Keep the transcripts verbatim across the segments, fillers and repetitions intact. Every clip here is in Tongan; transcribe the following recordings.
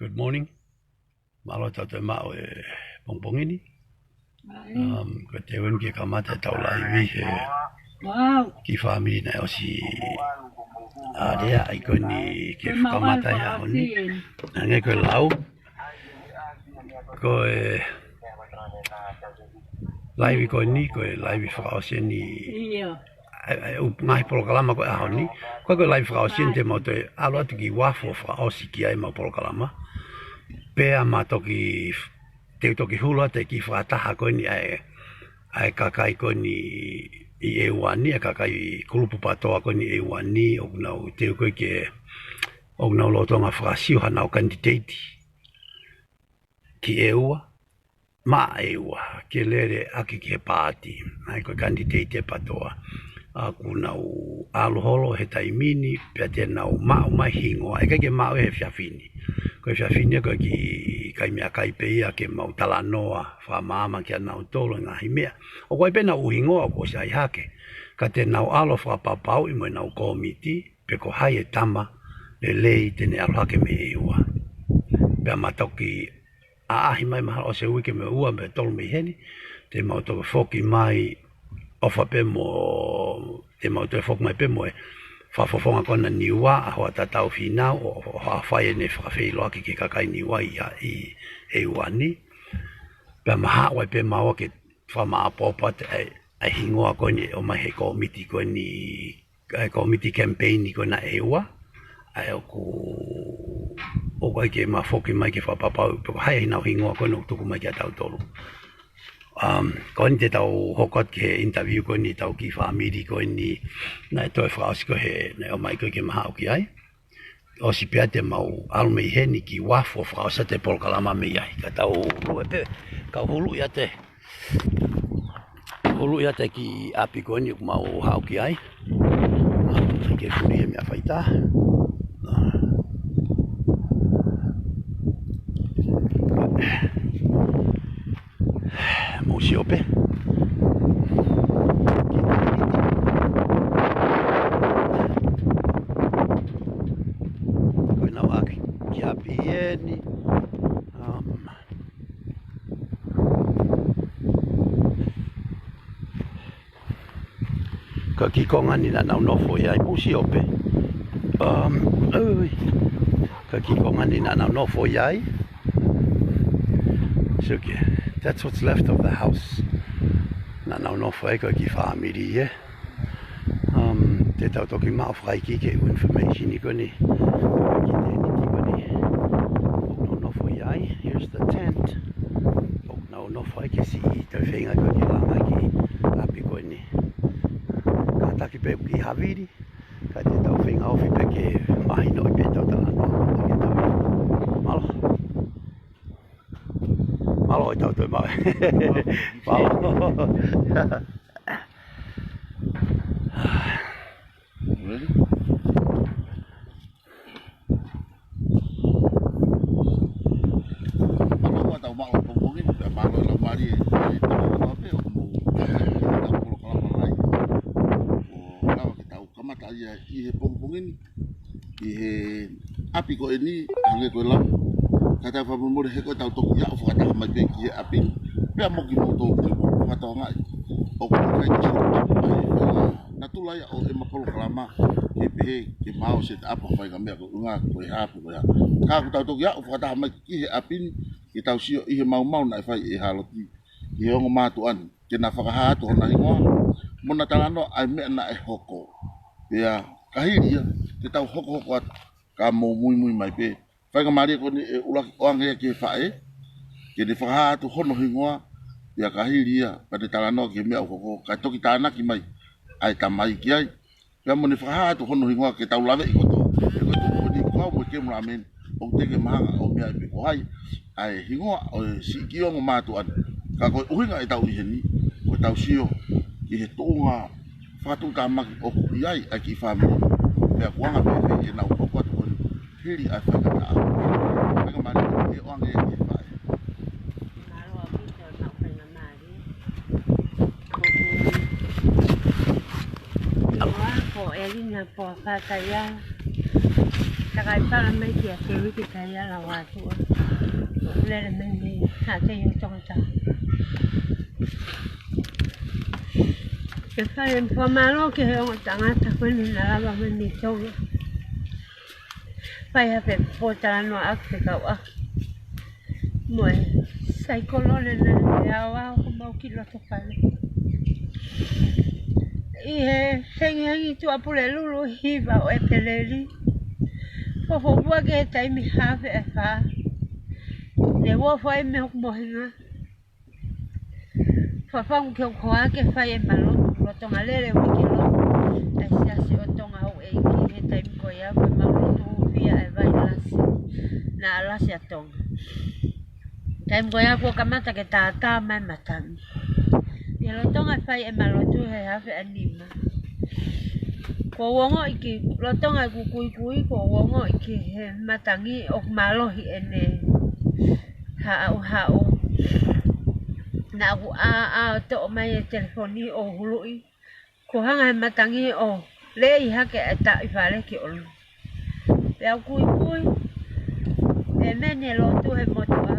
Good morning. Mālō e tau toe maʻu e pongipongi ni. Um, ko e teu eni ke kamata e tau laivi he Wow. kiʻi fāmili naʻe ʻosi aleaʻi ko eni ke Ke mau fakamata ai ʻalu ʻaho ni. fakaʻosi eni. Hangē ko e lau. Ko e laivi ko eni, ko e laivi fakaʻosi eni. ʻIo. ʻA e, ʻa e, ʻū ngaahi polokalama ko e ʻaho ni. Ko e, ko e laivi fakaʻosi eni te mau toe ʻalu atu ki uafu ʻo fakaʻosi ki ai ʻemau polokalama. Pea ma toki, te u toki hulu atu e kiʻi fakataha ko eni ʻa e, ʻa e kakai ko eni ʻi ʻEua ni, ʻa e kakai kulupu PATOA ko eni ʻi ʻEua ni, ʻoku nau teu ko ē ke, ʻoku nau lolotonga fakasio haʻanau kanititeiti ki ʻEua, maʻa ʻEua, ke lele ʻaki ki he paati. ʻA ia ko e kanititeiti ʻa e PATOA. ʻA, ʻoku nau ʻalu holo he taimi ni, pea te nau maʻu mai hingoa, ʻikai ke maʻu he efiafi ni. Ko e efiafi ni ko e kiʻi kai meʻakai pē ia ke mau talanoa fakamaama kia nautolu e ngaahi meʻa. ʻOku ʻi ai pē ʻenau hingoa ʻoku ʻosi ʻai hake. Ka te nau ʻalu ʻo fakapapauʻi mo ʻenau kōmiti, pe ko hai e tama lelei te ne ʻalu hake mei ʻEua. Pea ma toki ʻaʻahi mai mahalo ʻosi e uike mo e ua mo e tolu mei heni, te mau toki foki mai ʻofa pē mo, te mau toe foki mai pē mo e fakafofonga ko ena Niua, ʻa Hoatatau Fīnau, ʻo, ʻo, ʻo fai ʻene fakafeʻiloaki ki he kakai Niua ʻi, ʻi ʻEua ni. Pea ma haʻu ai pē maua ke fakamāʻopoʻopo atu ʻa e, ʻa e hingoa ko eni ʻe ʻomai he kōmiti ko eni, ʻa e kōmiti campaign ko ena ʻa ʻEua. ʻA ia ʻoku, ʻoku ʻai ke ma foki mai ke fakapapauʻi pe ko hai ʻenau hingoa ko ena ʻoku tuku mai kia tautolu. Um, ko eni te tau hoko atu ki he interview ko eni ʻetau kiʻi fāmili ko eni naʻe toe fakaʻosi ko ē he, naʻe ʻomai ko ē ke ma haʻu ki ai. ʻOsi pea te mau ʻalu mei heni ki uafu ʻo fakaʻosi atu e polokalama mei ai. Ka tau hulu ʻe pē, kau hulu ia te. Hulu ia te kiʻi ʻapi ko eni ʻoku mau haʻu ki ai. Ke fuli e meʻa faitā. Mou sio pē. Ko ʻenau ʻaki, kiʻi ʻapi eni. Um, Ko e kiʻi konga ni naʻa nau nofo ai, mou sio pē. Um, ui. Ko e kiʻi konga ni naʻa nau nofo ai. So, okay, that's what's left of the house. Naʻa nau nofo ai ko e kiʻi fāmili, ē. Um, te tau toki maʻu fakaikiiki e ʻū information ko eni. Kiʻi tēniti ko eni. ʻOku nau nofo ai. Here's the tent. ʻOku nau nofo ai ke siʻi toe feinga ko ē ke langa ki ʻapi ko eni. Kātaki pē ʻoku kiʻi havili, ka te tau feinga ofi pē ke mahinoʻi pē ʻetau talanoa, ke tau mālō. Mālō e tau toe mau. Mālō. Ready? Mālō ʻetau maʻu e pongipongi ni, pea mālō e laumālie, ʻa e tau maʻu pē ʻo mou, ʻa e tau polokalama laivi. ʻO lava ke tau kamata ia ʻi he pongipongi ni, ʻi he ʻapi ko eni, hangē ko e lau. Ka tau fakamolemole he ko ʻetau toki aʻu fakataha mai pē ki he ʻapi ni. Pea mo kimoutolu kimoutolu fakatokangaʻi. ʻOku ʻikai ke sio ʻapi mai, ʻa, natula ia ʻo ʻema polokalama, ke pehē, ke mau set up ha faʻahinga meʻa ko e ʻuhinga ko e hā pe ko e hā. Ka ʻoku tau toki aʻu fakataha mai ki he ʻapi ni, ke tau sio ʻi he maumau naʻe fai ʻe Hāloti ki he ongo mātuʻa ni, ke na fakahā atu hona hingoa, mo na talanoa ʻa e meʻa naʻe hoko. Pea ka hili ia, ke tau hokohoko atu, ka mou muimui mai pē. Faingamālie ko eni ʻe ʻuluaki ʻoange ia ki he faʻē, ke ne fakahā atu hono hingoa, pea ka hili ia, pea ne talanoa ki he meʻa ʻoku hoko, kae toki tānaki mai ʻa e tamai ki ai. Pea mo ne fakahā atu hono hingoa ke tau laveʻi kotoa. He ko e tuʻu ko eni ko au mo e Kemu Lāmeni, ʻoku teʻeki ke ma hanga ʻo meaʻi pe ko hai ʻa e hingoa ʻo e siʻi kiʻi ongo mātuʻa ni. Ka ko e ʻuhinga ʻetau ʻi heni, ko ʻetau sio ki he tuʻunga fakatuʻutāmaki ʻoku ʻi ai ʻa e kiʻi fāmili. Pea ʻoku anga pē ʻenau hoko atu ko eni hili ʻa e faingataʻa. Faingamālie ʻe ʻoange ia ki he faʻē. Mālō ʻaupito ʻemau faingamālie. Ko ʻeku hingoa ko ʻElina Poakata ia. Takai pala mai ki a te wiki tai ala wātua. Lele mai mei ha te i o Tonga ta. Ke fai e fakamālō ki he ongo tangata ko eni naʻa lava mai mei Tonga. Fai ha pē pōtalanoa ʻaki fekauʻaki mo e saikolone naʻe aoao homau kiʻi loto fale. ʻI he hengihengi Tuʻapulelulu hiva ʻo ʻEpeleli, fofopua ki he taimi hafe e fā, ne uofo ai mei hoku mohenga. Fafangu ki hoku hoa ke fai e mālō, lolotonga lele uike lotu ʻa e Siasi ʻo Tonga Houʻeiki he taimi ko ia, ko e mālō lotu hūfia e vai lasi, naʻa lasi ʻa Tonga. Taimi ko ia kuo kamata ke tātā mai matangi. ʻI he lolotonga fai e mālō lotu he hafe ʻa nima, kuo u ongoʻi ki lolotonga ʻeku kuikui, kuo u ongoʻi ki he matangi ʻoku mālohi ʻene haʻuhaʻu. Naʻa ku ʻā ʻā ʻo toʻo mai e telefoni ʻo huluʻi. Kuo hanga he matangi ʻo lei hake e taʻu ʻi fale ki ʻolunga. Pea u kuikui, ʻe meni e lotu he motuʻa,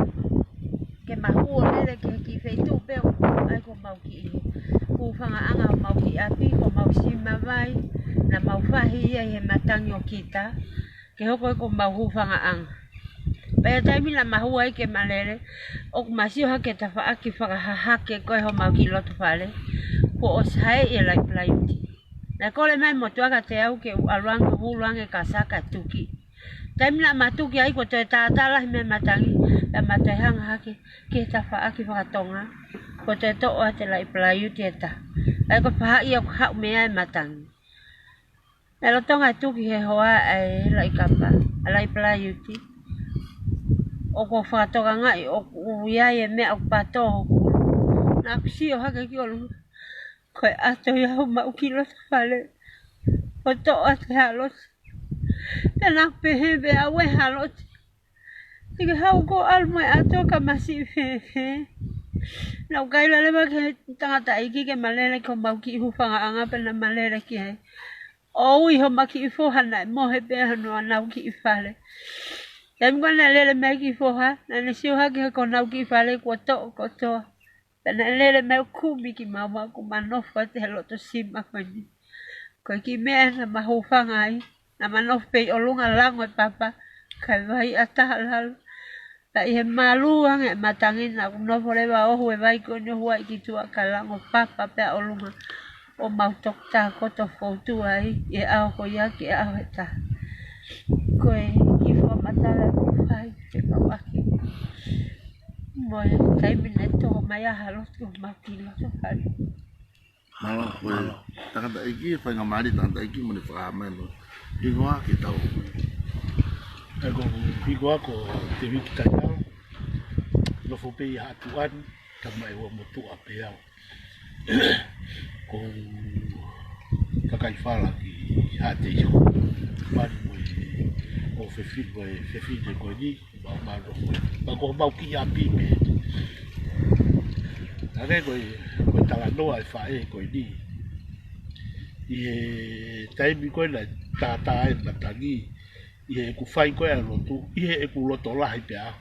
ke ma hū ʻo lele ki he kiʻi feituʻu pē ʻoku ʻi ai ko homau kiʻi hūfangaʻanga, homau kiʻi ʻapi, ko homau sima vai naʻa mau fahi ia ʻi he matangi ʻo kita, ke hoko ko homau hūfangaʻanga. Pea taimi naʻa ma hū ai ke ma lele, ʻoku ma sio hake he tafaʻaki fakahahake ko ē homau kiʻi loto fale, kuo ʻosi haeʻi e laipalaiuti. Naʻe kole mai e motuʻa kiate au ke u ʻalu ange ʻo hulu ange e kasaka ʻo tuki. Taimi naʻa ma tuki ai kuo toe tātā lahi mai e matangi, pea ma toe hanga hake ki he tafaʻaki fakatonga, kuo toe toʻo atu e laipalaiuti ʻe taha. ʻA ia ko e faʻahi ia ʻoku haʻu mei ai e matangi. Naʻe lolotonga e tuki he hoa ʻa e laʻi kapa, ʻa e laipalaiuti, ʻoku ou fakatokangaʻi ʻoku ʻi ai e meʻa ʻoku patō hoku ʻulu. Naʻa ku sio hake ki ʻolunga, ko e ʻato ia homau kiʻi loto fale, ʻo toʻo atu e halote. Pea naʻa ku pehē pē au, ʻe halote, ʻikai haʻu koe ʻo ʻalu mai ʻo ʻato ka ma siʻi fēfē. Naʻa ku kaila leva ki he tangataʻeiki ke ma lele ki homau kiʻi hūfangaʻanga, pea naʻa ma lele ki ai. ʻOi, homau kiʻi foha naʻe mohe pē hono ʻanau kiʻi fale. Taimi ko ē naʻe lele mai e kiʻi foha, naʻa ne sio hake ki honau kiʻi fale kuo toʻo kotoa. Pea naʻe lele mai ʻo kumi kimaua, kuo ma nofo atu he loto sima ko eni. Ko e kiʻi meʻa naʻa ma hūfanga ai, naʻa ma nofo pē ʻi ʻolunga, lango e papa, kae vai ʻatā lalo. Pea ʻi he malū ange e matangi naʻa ku nofo leva ʻo ohu e vai ko eni ʻo huaʻi ki tuʻa, kae lango papa pē ʻa ʻolunga, ʻo mau toki tā koto foutua ai ʻi he ʻaho ko ia ki he ʻaho ʻe taha. Ko e kiʻi fakamatala ʻoku fai fekauʻaki mo e taimi naʻe toʻo mai ai e halote ʻo homau kiʻi loto fale. Mālō, mālō. Tangataʻeiki, faingamālie tangataʻeiki mo ne fakahā mai hono hingoa ke tau. ʻE, ko hoku hingoa ko Teviki Taiala. Nofo pē ʻi Haʻatuʻani, tamaʻi ua motuʻa pē au. Ko e kakai fala ki Haʻateiho. Mali mo e ʻofefine, mo e fefine ko eni. Mau, mau nofo. Pea ko homau kiʻi ʻapi pē. Hangē ko e, ko e talanoa e faʻē ko eni. ʻI he taimi ko ē naʻe tātā ai e matangi, ʻi heʻeku fai ko ē ʻa e lotu, ʻi heʻeku loto lahi pē au,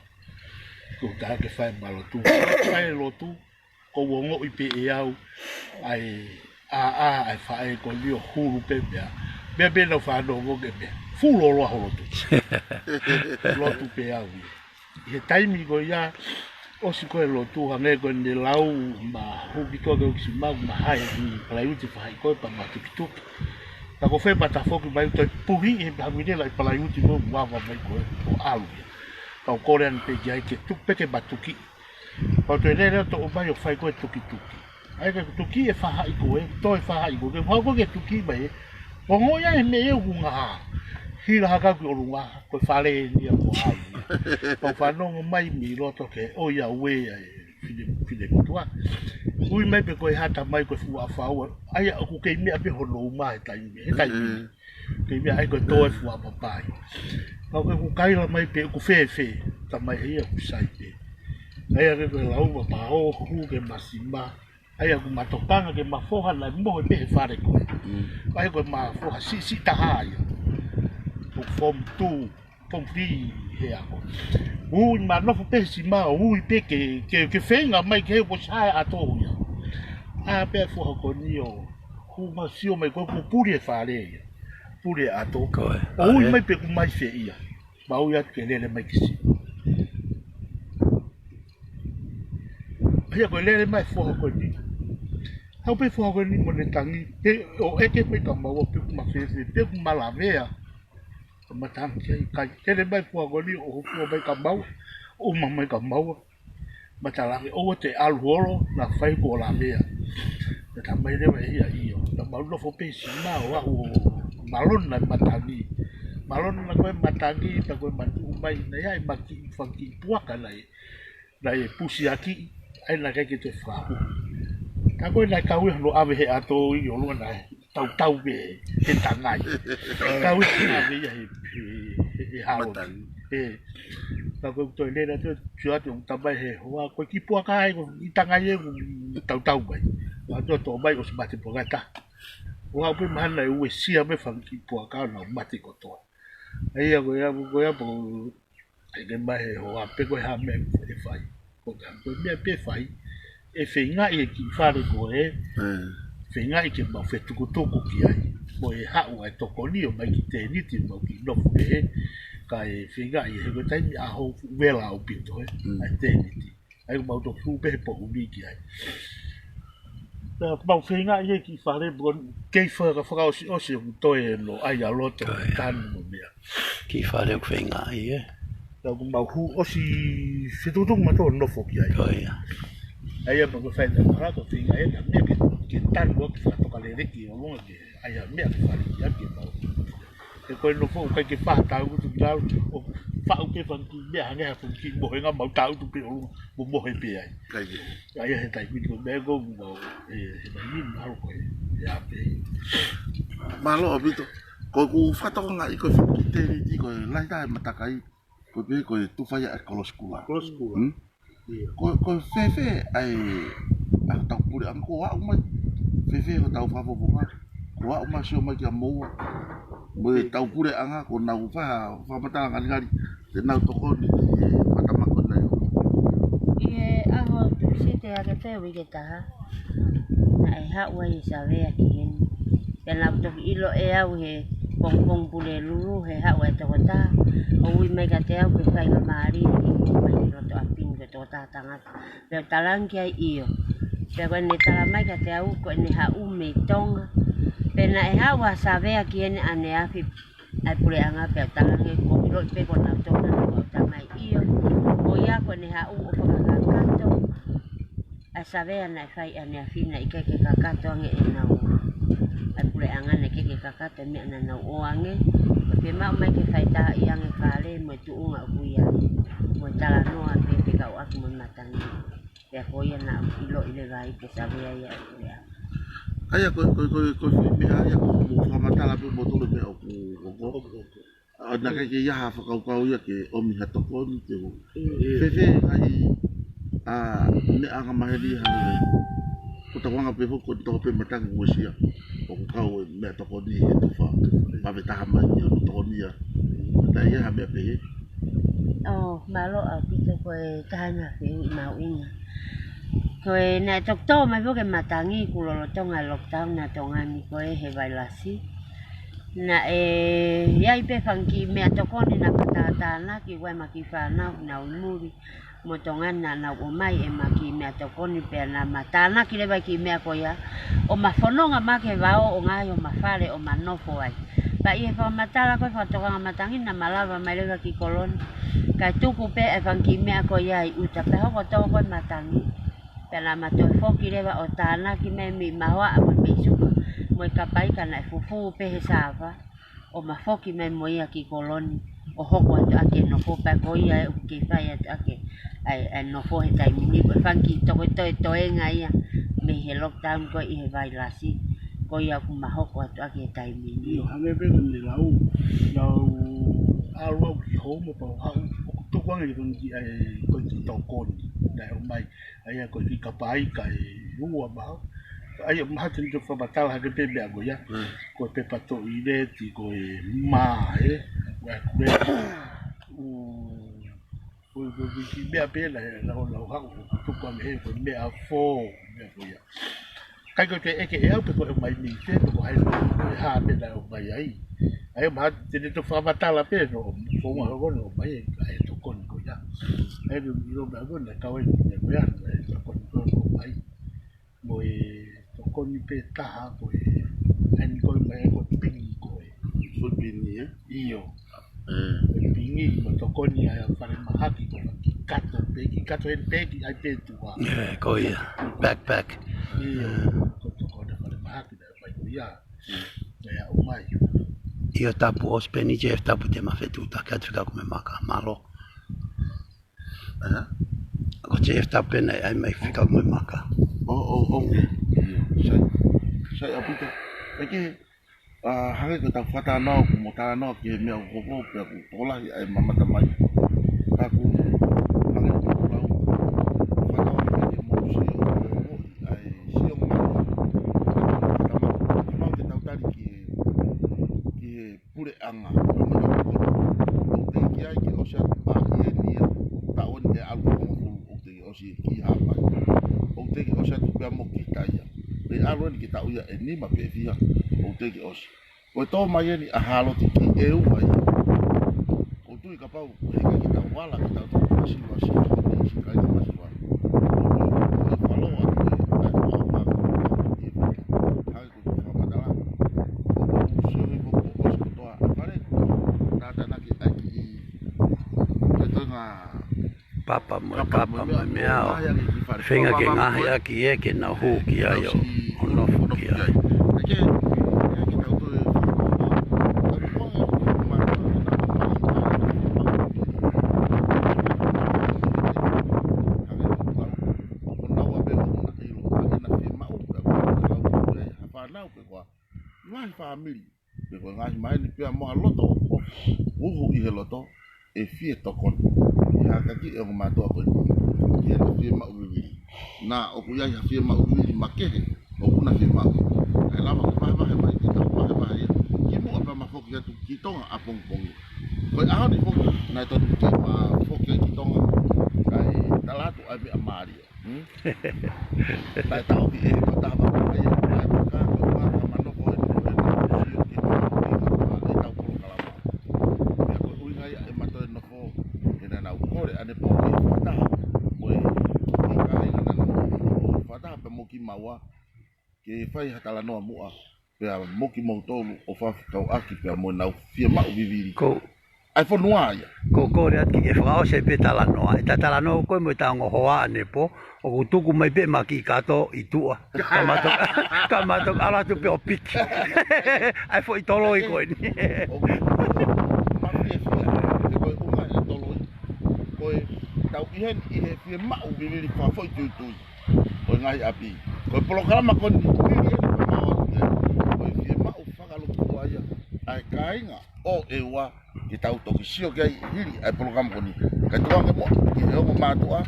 ko u tā ke fai ʻema lotu. Fai e lotu, ʻoku ou ongoʻi pē ʻe au ʻa e ʻā ʻa e faʻē ko eni ʻo hulu pē pea. Pea pē naʻa ku fanongo ki he pē, fuoloa ho lotu. Lotu pē au ia. ʻI he taimi ko ia, ʻosi ko ē lotu, hangē ko ʻene lau, ma huki koa ke u kiʻi siʻi maʻu, ma hae ki palaiuti faʻahi ko ē pea ma tukituki. Pea ko fē ma tafoki mai, toe puhi ʻi he pē ha miniti laʻi palaiuti mo muava mai ko ē, ʻo ʻalu ia. Kau kole ange pē ki ai ke tuku pē ke ma tuki. Pea u toe lele ʻo toʻo mai ʻo fai ko ē tukituki. ʻA ia ke tuki e faʻahi ko ē, toe faʻahi ko ē, ke fai ko ē ke tuki mai ē. Ongoʻi ai e meʻa ʻoku ngā. Hila hake au ki ʻolunga, ko e fale eni ia ko au. Pea u fanongo mai mei loto ke ʻoiauē ʻa e fine, fine motuʻa. Ui mai pē ko e hata mai ko e fuʻu ʻafaua. ʻA ia ʻoku kei meʻa pē hono uma he taimi, he taimi. Kei meʻa ai ko e tō e fuʻu ʻapapai. Pea u ke ku kaila mai pē ʻoku fēfē, tā mai ʻe ia ʻoku sai pē. ʻA ia ke ko e lau ma pā ʻo hū ke ma siʻi maʻu. ʻA ia ʻoku ma tokanga ki heʻema foha naʻe mohe pē he fale ko ē. Mm. ʻA ia ko ʻema foha siʻisiʻi taha ia. Ko Form two, Form three he ako. Ui, ma nofo pē he sima, ui pē ke, ke, ke feinga mai ke he ko sai ʻato ia. ʻA pē fuʻu hako ni ʻo, ʻoku ma sio mai ko ē ʻoku puli e fale ia. Puli ʻato. Ko e, ʻo ui ʻa e. Mai pē ʻoku mai fē ia. Ma ui atu ke lele mai ki sima. Ia ko e lele mai fuʻu hako ni. Haʻu pē fuʻu hako ni mo ʻene tangi. Pē ʻo ʻeke mai ka maua pē ʻoku ma fēfē, pē ʻoku ma lavea. Ka ma tangi ai, kai kele mai fuʻu hako ni ʻo hofua mai ka maua, ʻo uma mai ka maua. Ma talange, ʻoua te ʻalu holo, naʻa fai ko lavea. Ka ta mai leva ʻe ia ʻio. Ka mau nofo pē he sima ʻo aʻu ʻo malona e matangi. Malona ko e matangi, ta ko e matuʻu mai, naʻe ʻi ai e maki, fanga kiʻi puaka naʻe naʻe pusiaki, ʻa ia naʻe ʻikai ke toe fakaʻuhu. Ka ko e naʻe kau ia hono ʻave he ʻato ʻi ʻolunga naʻe tautau pē he tangai. Kau ia hono ʻave ia he, he, he, he halo. Matangi. He. Ka ko e toe lele atu, sio atu, ʻoku ta mai he hoa, ko e kiʻi puaka ia ko e tangai ʻoku tautau mai. Ka toe toʻo mai ʻosi mate puaka ʻe taha. ʻO aʻu pē mahalo naʻe uesia mai fanga kiʻi puaka naʻe mate kotoa. ʻA ia ko ia, ko ia, po ʻEke mai he hoa pe ko e hā meʻa ʻe fai. Ko e hā ko e meʻa pē ʻe fai. ʻE feingaʻi e kiʻi fale ko ē. ʻE. Feingaʻi ke mau fetukutuku ki ai. Ko e haʻu ʻa e tokoni ʻo mai ki Tēniti mau kiʻi nofo pē he. Kae feingaʻi he ko e taimi ʻaho fuʻu vela ʻaupito ē. Mm. ʻA e Tēniti. ʻA ia ko mau toki hū pē he poʻuli ki ai. Pea mau feingaʻi e kiʻi fale, pea kei faka-, fakaʻosiʻosi ʻoku toe ʻo ʻai ʻa loto, ko ia, tanu mo meʻa. Kiʻi fale ʻoku feingaʻi ē. Pea ʻoku mau hū ʻosi fetukutuku mautolu ʻo nofo ki ai. Ko ia. ʻA ia pea ko e fai ʻa e fale ko e feingaʻi ʻa e meʻa ke, ke tanu ʻaki fakatokaleleki ʻo ʻolunga ke ʻai ʻa e meʻa ke fale ki ai ke mau. He ko e nofo ʻoku ʻikai ke faʻa tāutu ki lalo, ʻoku faʻu pē fanga kiʻi meʻa hangē ha fanga kiʻi mohenga mau tāutu pē ʻolunga, mo mohe pē ai. ʻIkai ke. ʻA ia he taimi ko e meʻa ko ē, ʻe, he taimi mahalo ko e, ʻe ʻa pē. Mālō ʻaupito. Ko ʻeku fakatokangaʻi ko e fanga kiʻi Tēniti ko e lahi taha e matakai, ko e pē ko e tufa ia ʻa e Kolosi Kula. Kolosi Kula. Hmm? ʻIo. Ko, ko e fēfē ʻa e, ʻa hotau puleʻanga ko ē ʻoku aʻu mai. Fēfē hotau fakafofonga. Ko ē ʻoku aʻu mai sio mai kia moua. Mo ʻetau puleʻanga, ko ʻenau fa-, fakamatala ngalingali. Te nau tokoni ki he fanga tama ko eni ʻo. ʻI he ʻaho Tūsite ʻa e fē uike taha. Naʻe haʻu ai e savea ki heni. Pea naʻa ku toki ʻilo ʻe au he pongipongi Pulelulu he haʻu ʻa e tokotaha ʻo ui mai kiate au ke fai ha mālie ke u mai ki loto ʻapi ni ko e tokotaha tangata. Pea u talaange ki ai ʻio. Pea ko ʻene tala mai kiate au ko ʻene haʻu mei Tonga. Pea naʻe haʻu ha savea ki heni ʻaneafi ʻa e puleʻanga pea u talaange ko ʻiloʻi pē ko nautolu naʻa nau ʻomai ʻio. Ko ia ko ʻene haʻu ʻo fakakakato ʻa e savea naʻe fai ʻaneafi naʻe ʻikai ke kakato ange ʻenau. ʻA e puleʻanga naʻe ʻikai ke kakato e meʻa naʻa nau ʻoange. Ko e pē maʻu mai ke fai taha ʻi ange fale mo e tuʻunga ʻoku ʻi ai. Mo e talanoa pē fekauʻaki mo e matangi. Pea ko ia naʻa ku ʻiloʻi leva ai ko e savea ia ʻa e puleʻanga. ʻA ia ko, ko, ko, ko e foʻi meʻa ia ko e mou fakamatala pē moutolu meʻa ʻoku, ʻoku, ʻoku, ʻoku. ʻA, naʻe ʻikai ke ʻi ai ha fakakaukau ia ke ʻomi ha tokoni ke u. ʻIo. Fēfē ai ʻa e meʻa angamaheni hangē. Ko e tauanga pē foki ko e toko pē matangi uesia. ʻOku kau e meʻatokoni he tufa. Pea ʻe taha mai ia ʻo tokoni ia. Naʻe ʻi ai ha meʻa pehē. ʻŌ, mālō ʻaupito ko e taha ʻena fehuʻi mahuʻinga. Ko e naʻe toki tō mai foki e matangi kuo lolotonga e lockdown ʻa Tonga ni ko ē he vailasi. Naʻe ʻi ai pē fanga kiʻi meʻatokoni naʻa ma tātānaki, ʻoku ʻi ai ʻema kiʻi fānau naʻa nau ʻi muli mo Tonga ni naʻa nau ʻomai ʻema kiʻi meʻatokoni pea naʻa ma tānaki leva e kiʻi meʻa ko ia. ʻO ma fononga mai ki he vao ʻo ngaohi ʻo ma fale ʻo ma nofo ai. Pea ʻi he fakamatala ko ē fakatokanga matangi naʻa ma lava mai leva ki Kolo ni. Kae tuku pē e fanga kiʻi meʻa ko ia ʻi ʻuta pea hoko tō ko ē matangi. Pea naʻa ma toe foki leva ʻo tānaki mai mei Mahoaʻa mo e mei Suka mo e Kapaika naʻe fufū pē he sāva. ʻO ma foki mai mo ia ki Kolo ni, ʻo hoko atu ʻaki e nofo pea ko ia ʻoku kei fai atu ʻaki ʻa e, ʻa e nofo he taimi ni, ko e fanga kiʻi tokotoe toenga ia mei he lockdown ko ē ʻi he vailasi, ko ia ʻoku ma hoko atu ʻaki he taimi ni. ʻIo, hangē pē ko ʻene lau, naʻa ku ʻalu au ki Home pea u haʻu, ʻoku tuku ange ki he fanga kiʻi ʻa e ko e kiʻi tokoni, naʻe ʻomai. ʻA ia ko e kiʻi Kapaika ʻe ua mahalo. ʻA ia mahalo te u toe fakamatala hake pē meʻa ko ia. Mm. Ko e pepa toʻileti, ko e mā, ē. Meʻa, meʻa, ʻū, ʻū, ʻū, ʻū, ki meʻa pē naʻe, naʻe ʻosi lau haku, tuku ange he ko e meʻa fō, meʻa ko ia. ʻIkai ko e ʻeke ʻe au pe ko e ʻomai mei fē, pe ko hai, pe ko e hā pē naʻe ʻomai ai. ʻA ia mahalo te ne toe fakamatala pē, no, ko e ʻuhinga ko ē naʻe ʻomai ai, ʻa e tokoni ko ia. ʻA ia ʻilo meʻa ko ē naʻe kau ai, meʻa ko ia, ʻa e tokoni ko ē naʻe ʻomai. Mo e tokoni pē taha ko e, ʻa eni ko e meʻa ko e pini ko ē. Ko e pini, ē? ʻIo. Ē. Ko e pini mo e tokoni ʻa e falemahaki ko e kiʻi kato pē, kiʻi kato eni pē, kiʻi ʻai pē tuʻa. Ē, ko ia. Backpack. ʻIo, ko e tokoni falemahaki naʻe ʻomai ko ia. Naʻe ʻomai. ʻIo, tapu ʻosi pē eni, Jeff, tapu te ma fetuʻutaki atu fekauʻaki mo e maka. Mālō. Ē? Ko Jeff tapu pē naʻe ʻai mai fekauʻaki mo e maka. ʻO, ʻo, ʻo. ʻIo, sai. Sai ʻaupito. ʻEke, ʻa, hangē ko ʻetau fakatalanoa, ko ʻemau talanoa ki he meʻa ʻoku hoko pea kuo tokolahi ʻa e mamata mai. Ka ko e hangē ko ʻeku lau. Fakatalanoa ki he mou sio, ʻo, ʻo, ʻa e sio mai. Ka ko e fakatamaki, ka mau te tau tali ki he, ki he puleʻanga, ʻo teʻeki ai ke ʻosi atu ʻa eni ia, taʻu eni ʻe ʻalu hongofulu, ʻoku teʻeki ʻosi ki Haʻapai. ʻOku teʻeki ʻosi atu pea mo kita ia. Pea ʻalu eni ke taʻu ia ʻe nima pe ʻe fiha, ʻoku teʻeki ʻosi. Ko e tō mai eni ʻa Hāloti ki ʻEua ia. ʻOku ou tui kapau, ʻe ʻikai ke tau vala, ke tau tau masiva, si, si, si, kai masiva. Ko e faloa, ko e, ko e, ko e, ko e, ko e, ko e fakamatala. ʻOku ou sio hifo ko ʻosi kotoa ʻa fale. Tātānaki ʻaki ʻi he toenga papa mo e kapa mo e meʻa ʻo feinga ke ngaohi ʻaki ē ke nau hū ki ai ʻo nofo ki ai. ʻEke, ʻeke tau toe fakamatala. Ko naua pē ʻoku na ʻilo, ʻa ena fiemaʻu, pea ko e lau pē ha fānau pē ko ha ngaahi fāmili, pe ko e ngaahi maheni pea mo ha loto ʻoku uhu ʻi he loto, ʻe fie tokoni. ʻE hākaki ʻe ongo mātuʻa ko e ki heʻena fiemaʻu vivili. Naʻa ʻoku ʻi ai ha fiemaʻu vivili makehe, ʻoku na fiemaʻu. ʻE lava ke vahevahe mai, ke tau vahevahe ia. Kimuʻa pea ma foki atu ki Tonga ʻapongipongi. Ko e ʻaho ni foki, naʻe tonu ke ma foki ai ki Tonga, kae tala atu ʻa e meʻa mālie. Hmm? Naʻe taʻofi ʻe he kau taha papa ia, ʻa e maka, ko e maka manoko eni ko ē naʻa ku sio ki he maka ʻi he tau polokalama. Pea ko e ʻuhinga ia ʻema toe nofo, he naʻa nau kole ʻanepō ke fakataha mo e kiʻi kāinga naʻa nau fakataha pea mo kimaua, ke fai ha talanoa muʻa, pea mo kimoutolu ʻo fakafekauʻaki pea mo ʻenau fiemaʻu vivili. Ko ʻa e fonua ia. Ko e kole atu ke fakaʻosi pē talanoa. ʻE ta talanoa ko ē mo e ta ongo hoa ʻanepō, ʻoku tuku mai pē ʻema kiʻi kato ʻi tuʻa. Ka mātou, ka mātou ʻalu atu pē ʻo piki. ʻA e foʻi toloi ko eni. ʻOku mafiefia, he ko e ʻuhinga e toloi. Ko e tau ʻi heni ʻi he fiemaʻu vivili fakafoʻituitui ʻo e ngaahi ʻapi. Ko e polokalama ko eni, pili eni ko e mau atu ki ai. Ko e fiemaʻu fakalūkufua ia ʻa e kāinga ʻo ʻEua ke tau toki sio ki ai hili ʻa e polokalama ko eni. Kae tuku ange muʻa ki he ongo mātuʻa,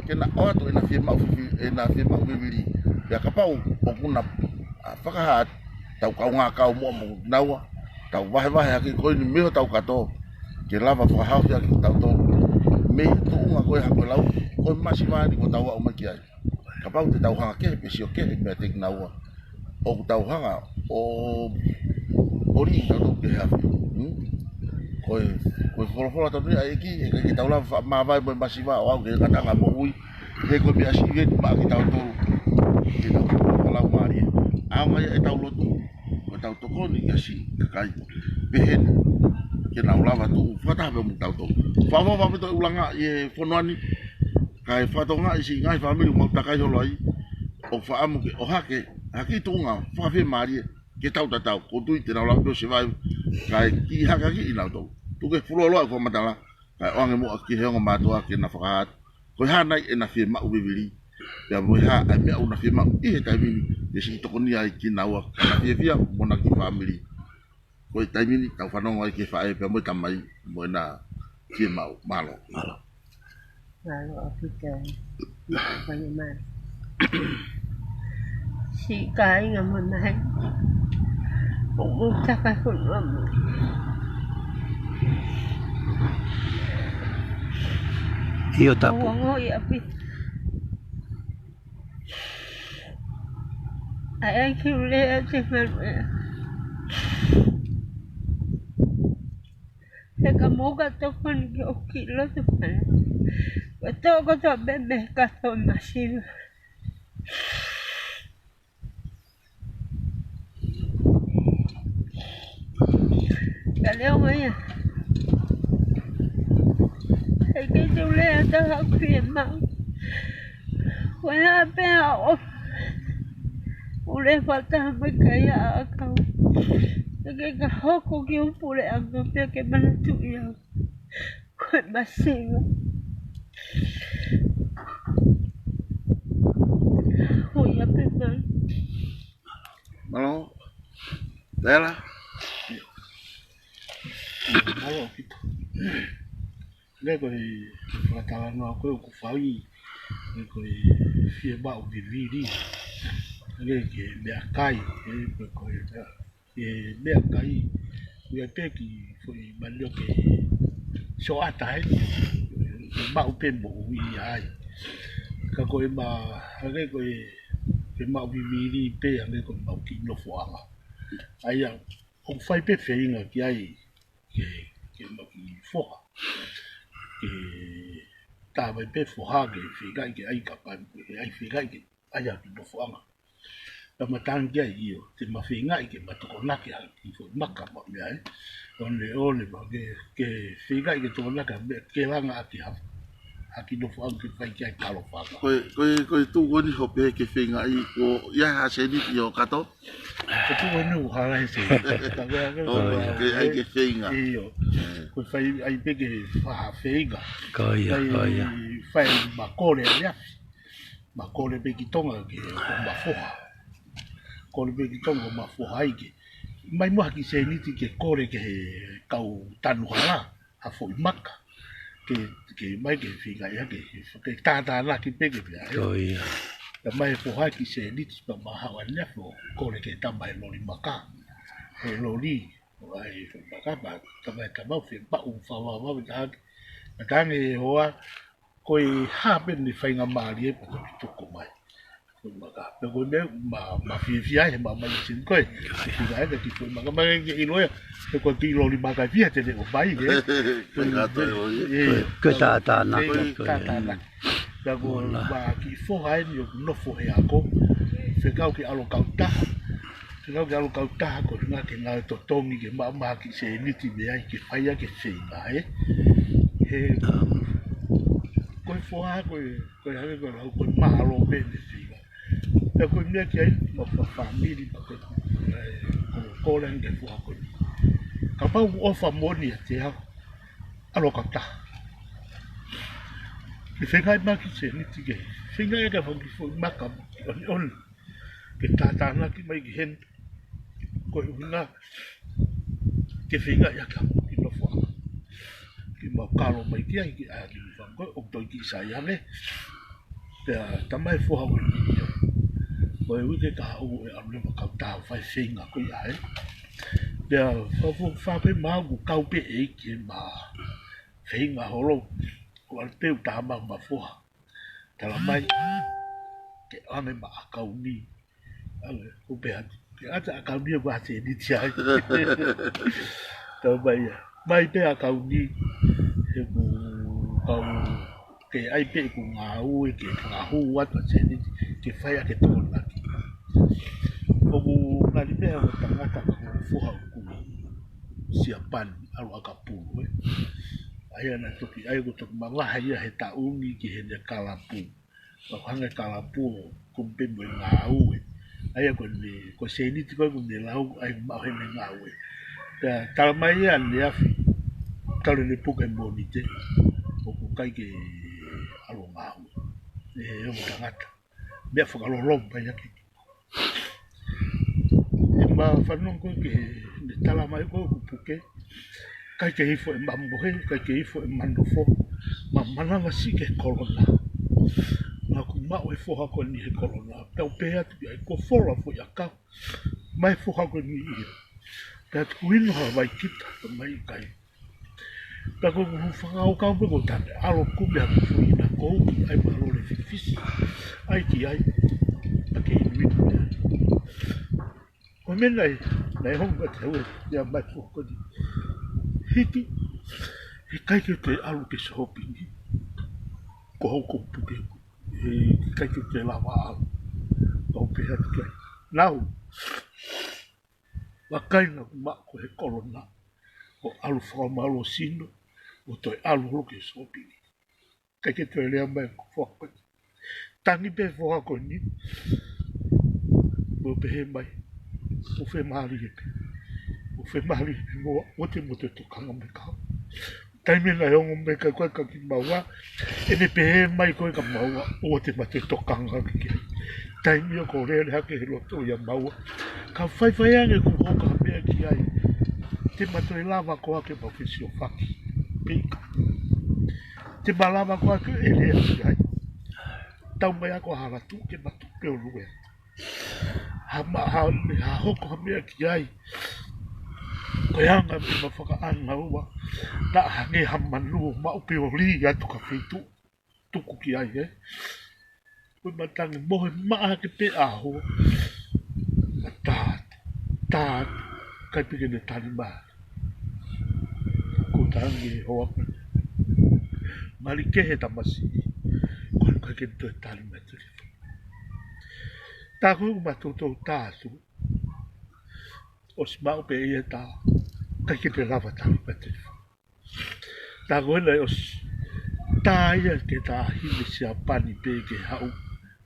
ke na ʻoatu ʻena fiemaʻu fifi-, ʻena fiemaʻu vivili. Pea kapau ʻoku na, ʻa, fakahā atu, tau kaungā kau muʻa mo naua, tau vahevahe hake ko eni mei hotau kato, ke lava fakahaofi ʻaki kitautolu. Mei he tuʻunga ko ē ha ko e lau, ko e masiva eni kuo tau aʻu mai ki ai. Kapau te tau hanga kehe, pe sio kehe, meʻa te kinaua. ʻOku tau hanga ʻo, ʻo lī kitautolu ki he afi. Hmm? Ko e, ko e folofola tonu ia ʻa e ʻEiki, he ʻikai ke tau lava faʻa māvae mo e masiva ʻo aʻu ki he ngataʻanga moʻui. He ko e meʻa siʻi eni maʻa kitautolu. Ke tau ko lau mālie. ʻAonga ia ʻetau lotu, ko ʻetau tokoni ki he siʻi kakai. Pehē ni, ke nau lava tuʻu fakataha pē mo kitautolu. Fakaʻofoʻofa ʻaupito e ʻulungaanga ʻi he fonua ni, kae fakatokangaʻi siʻi ngaahi fāmili ʻoku mau takai holo ai, ʻoku fakaʻamu ke ʻohake ha kiʻi tuʻunga fakafiemālie ke tau tatau. ʻOku ou tui te nau lava pē ʻo survive, kae kiʻi hākaki kinautolu. Tuku ke fuoloa e fakamatala, kae ʻoange muʻa ki he ongo mātuʻa ke na fakahā atu ko e hā nai ʻena fiemaʻu vivili. Pea mo e hā ʻa e meʻa ʻoku na fiemaʻu ʻi he taimi ni, ke siʻi tokonia ai kinaua, ka na fiefia mo hona kiʻi fāmili. Ko e taimi ni, tau fanongo ai ki he faʻē pea mo e tamai, mo ʻena fiemaʻu. Mālō. Mālō. Mālō ʻaupito. Mālō. Siʻi kāinga mo e maheni. ʻOku mou taka fonua mo. ʻIo, tapu. Ongo i api. ʻAi ki ule a te manu e. He ka mou ka tokoni ki ʻoku ki loto pale. Ka toko to be me ka to masiva. Ka leo mai ia. He kei te ule a ta hau ki e mau. Ko e hā pē ʻa ʻofa. ʻUle fata mai kai a ʻakau. He kei ka hoko ki u pule a ngā pea ke manatuʻi au. Ko e masiva. Hoi a pē mai. Mālō. Tela. Mālō kita. Lea ko e fakatalanoa ko ē ʻoku fai. Lea ko e fie maʻu vivili. Lea ke meʻakai. Lea ko e, ko e meʻakai. Ia pē ki foʻi manioke soʻata ai. Maʻu pē moʻui ai. Ka ko e ma, lea ko e, ke maʻu vivili pē, lea ko e maʻu ki nofoʻanga. ʻA ia, ʻoku fai pē feinga ki ai, ke, ke maki foha. Ke tā mai pē foha, ke feingaʻi ke ʻai ka pai, ke ʻai feingaʻi ke ʻai ʻa ki nofoʻanga. Ka ma tangi ai ʻio, te ma feingaʻi ke ma tokonaki ʻa ki foʻi maka ma mea e. One, one ma ke, ke feingaʻi ke tokonaki ʻa mea ke langa ʻa ki hafu. ʻA ki nofoʻanga ke fai ki ai kalofanga. Ko e, ko e, ko e tuʻu ko eni hope ke feingaʻi ko ia ha sēniti ʻo kato? Ko e tuʻu ko eni ʻoku hala he sēniti. Ka ko e, ko e, ʻo, ko e, ke ʻai ke feinga. ʻIo. Ko e fai ai pē ke faha feinga. Ko ia, ko ia. Fai ma kole ia. Ma kole pē ki Tonga ke ko ma foha. Kole pē ki Tonga ko ma foha ai ke. Mai mo ha kiʻi sēniti ke kole ke he kau tanu hala. Ha foʻi maka. Ke, ke mai ke feingaʻi hake. Ke tātānaki pē ke pea. Ko ia. Ka mai foha kiʻi sēniti pea ma hawa nefo. Kole ke tama he loli maka. He loli. ʻAi, foʻi maka pea tama he tama fe paʻu fava fava. Tangi hoa. Ko e hā pē ni faingamālie pea toki tuku mai. Ko e maka. Pea ko e meʻa, ma, ma fiefia he ma mai sin ko e. Ki la e ki ko e maka mai ke ʻilo ia. He ko e ki loli maka fia te ne o mai, he. Ko e kātoa e ʻo ia. Ko e tātānaki, ko e tātānaki. Pea ko e ma ki foha eni ʻoku nofo he ako. Fekau ke ʻalu kautaha. Ke lau ke ʻalu kautaha ko e ngā ke ngāue totongi ke maʻu maha kiʻi sēniti mei ai ke fai ʻaki e feinga, ē. He ko e foha, ko e, ko e hake, ko e lau, ko e mahalo pē ne feinga. Pea ko e meʻa ki ai, ma fa-, fāmili, ma ko e, ē, ko e kole ange foha ko eni. Kapau ʻoku ʻofa moʻoni ʻiate au, ʻalu kautaha. Ke feingaʻi maha kiʻi sēniti ke. Feingaʻi ke fai kiʻi foʻi maka, ʻoniʻoni. Ke tātānaki mai ki heni. Ko e ʻuhinga ke feingaʻi ʻaki ha kiʻi nofoʻanga. Ke mau kalo mai ki ai ki ʻai ha kiʻi nofoʻanga. Ko e ʻoku toe kiʻi sai ange. Pea tama e foha ko eni ia. Ko e uike ka haʻu ʻe ʻalu leva kautaha fai feinga ko ia ē. Pea fa-, fa-, fa-, pē mau kau pē ʻEiki ma feinga holo. Ko ʻalu pē u tama ma foha. Tala mai, ke ʻoange ma ʻakauni. ʻAle, ko pē atu. Ke ʻata ʻakauni ʻe ua sēniti ai. Tala mai ia. Mai pē ʻakauni. He ʻoku kau ke ʻai pē ʻeku ngāue, ke ngahū atu ʻa sēniti. Ke fai ʻaki e tokonaki. ʻOku ngali meʻa ʻo tangata ka ko e foha ʻoku Siapani, ʻalu ʻakapulu, ē. ʻA ia naʻe toki, ʻa ia ko e toki mavahe ia he taʻu ni ki heʻene kalapu. Ka ko hanga e kalapu, ko pē mo e ngāue. ʻA ia ko ʻene, ko e sēniti ko ē ko ʻene lau, ʻa ia maʻu heʻene ngāue. Pea tala mai ia ʻaneafi, talu ʻene puke Mōnite, ʻoku ʻikai ke ʻalu ngāue. ʻE, ʻo tangata. Meʻa fakaloloma ia ke ʻE ma fanongo ko ē ke ne tala mai ko ē ʻoku puke. ʻIkai ke ifo e mamohe, ʻikai ke ifo e manofo. Ma manavasiʻi ki he kolona. Naʻa ku maʻu e foha ko eni he kolona. Pea u pehē atu ki ai ko e fola foʻi ʻakau. Mai foha ko eni ia. Pea tuku inu ha vai kita, ka mai ʻikai. Pea ko ʻeku fakakaukau pē ko tane, ʻalu ʻo kumi ʻa e fuʻu ina kou ki ai, mālō e fifisi. ʻAi ki ai, ʻa ke inu inu ia. Ko e meʻa naʻe, naʻe hoko atu he ʻoua ʻe lea mai Foha ko eni. Hiki, he ʻikai ke te ʻalu ke sōpingi. Ko hoku puke, he ʻikai ke te lava ʻalu. Kau pehē atu ki ai. Nau, vakai naʻa ku maʻu ko e kolona. ʻO ʻalu fakamālō sino, ʻo toe ʻalu holo ke sōpingi. ʻIkai ke toe lea mai ko Foha ko eni. Tangi pē Foha ko eni. Mo pehē mai. ʻO femālie pē. ʻO femālie pē mo, ʻoua te mo toe tokanga mai kia au. Taimi naʻe ongo mai kia koe kia kimaua. ʻEne pehē mai ko e kimaua. ʻOua te ma toe tokanga ki ai. Taimi ʻoku lele hake he loto ia maua. Ka faifai ange kuo hoko ha meʻa ki ai. Te ma toe lava koā ke ma fesiofaki. Pea ʻikai. Te ma lava koā ke ʻe lea ki ai. Tau mai ako hala tu ke ma tu ke o lue. Ha ma, ha, ha hoko ha meʻa ki ai. Ko e anga pē ma fakaʻanga ua. Naʻa hangē ha manu ʻo maʻu pē ʻo lī atu ki ha feituʻu. Tuku ki ai, ē. Ko e matangi mohe maʻa ke pē ʻaho. Ma tā, tā, ʻikai pē ke ne tali mai. Ko tangi hoa. Mali kehe tamasiʻi. Ko e ʻikai ke ne toe tali mai te. Tā ko e ma toutou tā atu. ʻOsi maʻu pē ia tā. ʻIkai ke te lava tali mai te. Tā ko ena ʻosi tā ia ke tā hine Siapani pē ke haʻu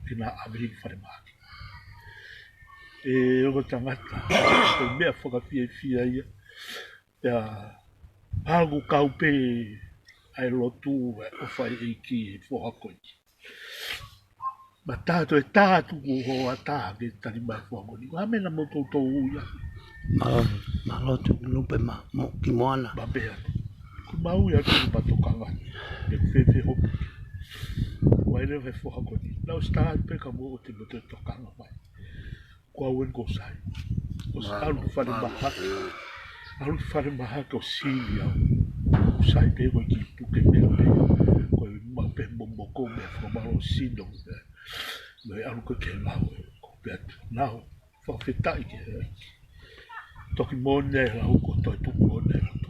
ke na ʻave hiki falemahaki. ʻE ongo tangata, ko e meʻa fakafiefia ia. Ia, pau kau pē ʻa e lotu ʻa e ʻofa ʻa e ʻEiki he Foha ko eni. Ma tā toe tā atu ko ho a tā ke tali mai Foha ko eni. Ko ha meʻa naʻa mo toutou ui ʻaki. Mālō, mālō tu lupe ma, mo, ki moana. Ma pehē atu. Ko mau ia ki ma tokanga. Te ku fēfē hopo. Ko ai leva he Foha ko eni. Naʻa ʻosi tā atu pē ka mo ʻoua te mo toe tokanga mai. Ko au eni ko sai. ʻOsi ʻalu ki falemahaki. ʻAlu ki falemahaki ʻo sili au. Ko sai pē ko e kiʻi puke meʻa pē. Ko e maʻu pē momoko meʻa fakamālō sino meʻa. Mo e ʻalu ko ē ke lau ē. Ko pē atu. Nau. Fakafetaʻi ki he ʻEiki. Toki moʻoni e lau ko e toe tuku moʻoni e lotu.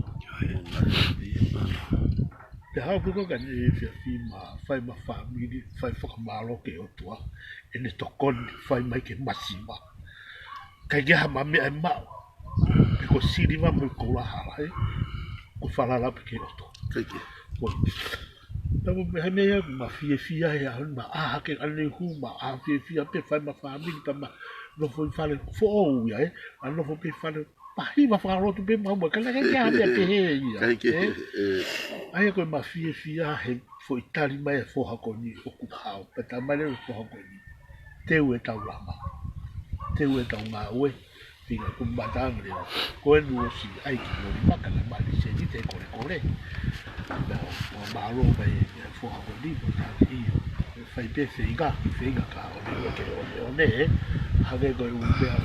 Te hau pē ko e ka ne efiafi ma fai ma fāmili, fai fakamālō ki he ʻOtua. ʻEne tokoni, fai mai ke masiva. ʻIkai ke ha ma meʻa ʻe maʻu. Pe ko e siliva mo e koula hala, ē. Ko e falala pē ki he ʻOtua. ʻIkai ke. Ko e. Pea mo e meʻa ia ʻoku ma fiefia he ʻaho ni ma ʻā hake ʻanenai hu ma ʻā fiefia pē fai ma fāmili pea ma nofo ʻi fale foʻou ia, ē. ʻA nofo pē fale pahi ma fakalotu pē ma uma, ka naʻe ʻikai ke ha meʻa pehē ia, ʻikai ke, ē. ʻAia ko e ma fiefia he foʻi tali mai e Foha ko eni ʻoku hao. Pea tā mai leva e Foha ko eni. Teu e tau lama. Teu e tau ngāue. Feinga ku matangi leva. Ko eni ʻosi ʻai ki lori maka na mali se ni te kole kole. Pea ʻoku mālō mai e Foha ko eni mo tā ke io. Fai pē feinga, feinga ka ʻone, ʻone ke ʻone, ʻone, ē. Hangē ko e ʻū meʻa.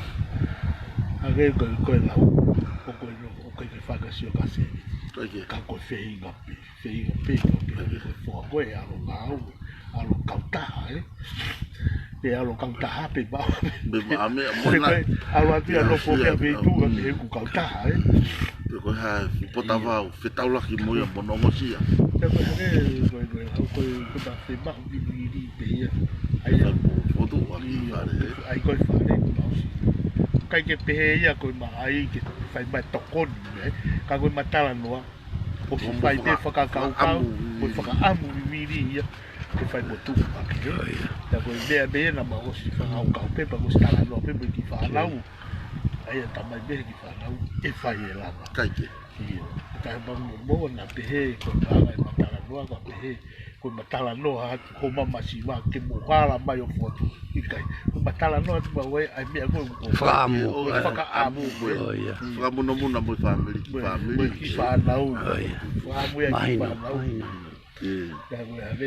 Hangē ko e, ko e lau. ʻOku ʻikai ke, ʻoku ʻikai ke fakasio ka se. ʻIkai ke. Ka ko e feinga pē. Feinga pē, ko e pē, ko e Foha ko e ʻalu ngāue, ʻalu kautaha, ē. Pē ʻalu kautaha, pē maʻu. Pē maʻu, meʻa, mo na. ʻAlu atu ia nofo pē ʻa feituʻu, pē ʻoku kautaha, ē. Pē ko e hā, pota vau, fetaulaki mo ia mo nongosia. Pē ko e hangē, ko e, ko e, ko e, ko e ma fe maʻu vivili pē ia. ʻAia. Fotu ua ki fale, ē. ʻAi ko e fale, ʻosi. ʻIkai ke pehē ia ko e ma ʻai ke fai mai tokoni, ē. Ka ko e ma talanoa. ʻOsi fai pē fakakaukau, ko e fakaʻamu vivili ia, ke fai mo tuʻu ake, ē. Ia ko e meʻa pē naʻa ma ʻosi fakakaukau pē, pea ʻosi talanoa pē mo e kiʻi fānau. ʻAia tā mai pē kiʻi fānau, ʻe fai e lava. ʻIkai ke. ʻIo, ka e ma mo, mo na pehē, ko e anga e ma talanoa, ka pehē, ko e ma talanoa atu, ko ma masiva, ke mo hala mai ʻo fotu, ʻikai. Ko e ma talanoa atu ma ue, ʻai meʻa ko e mo fakaʻamu. Ko e fakaʻamu, ē. ʻIo, ia. Fakamunomuna mo e fāmili ki fāmili. Mo e kiʻi fānau. ʻIo, ia. Fakaʻamu ia ki fānau. Mahino, mahino. Ia ko e hā, ʻe,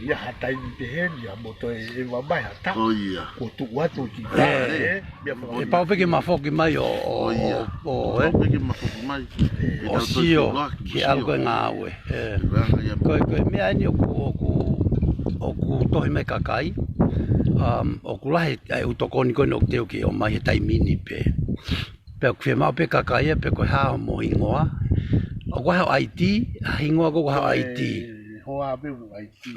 ʻi ha taimi pehē ni, ʻa mo toe ʻeva mai ha taʻu. ʻIo. Kuo tuʻu atu ki he taʻu, ʻe, meʻa fakaʻuli. ʻE pau pē ke ma foki mai ʻo, ʻo, ʻo, ʻo, ʻe, pau pē ke ma foki mai. ʻO sio ki he ʻalu ko e ngāue. ʻE. Ko e, ko e meʻa eni ʻoku, ʻoku, ʻoku tohi mai kakai. Um, ʻoku lahi ʻa e ʻū tokoni ko eni ʻoku teu ke ʻomai he taimi ni pē. Pea ʻoku fiemaʻu pē kakai ia pe ko e hā hoʻomo hingoa. ʻOku ʻi ai hoʻo I D, ʻa e hingoa ko ē ʻoku ʻi ai hoʻo I D.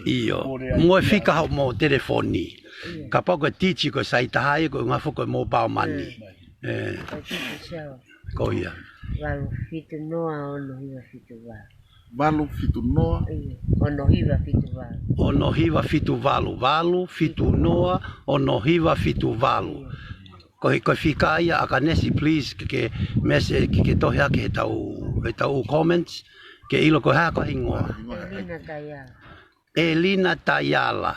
ʻIo. Mo e fika hoʻomo telefoni. Kapau ko e Digi ko e sai taha ia ko e ngafo ko e mobile money. ʻE. Ko ia. Valu fitu noa ono hiva fitu valu. Valu fitu noa. ʻIo, ono hiva fitu valu. Ono hiva fitu valu, valu fitu noa, ono hiva fitu valu. Ko e, ko e fika ia ʻAkanesi, please, ke, ke message, ke, ke tohi hake he tau, he tau comments, ke ʻilo ko e hā ko e hingoa. Elina Taiala. Elina Taiala.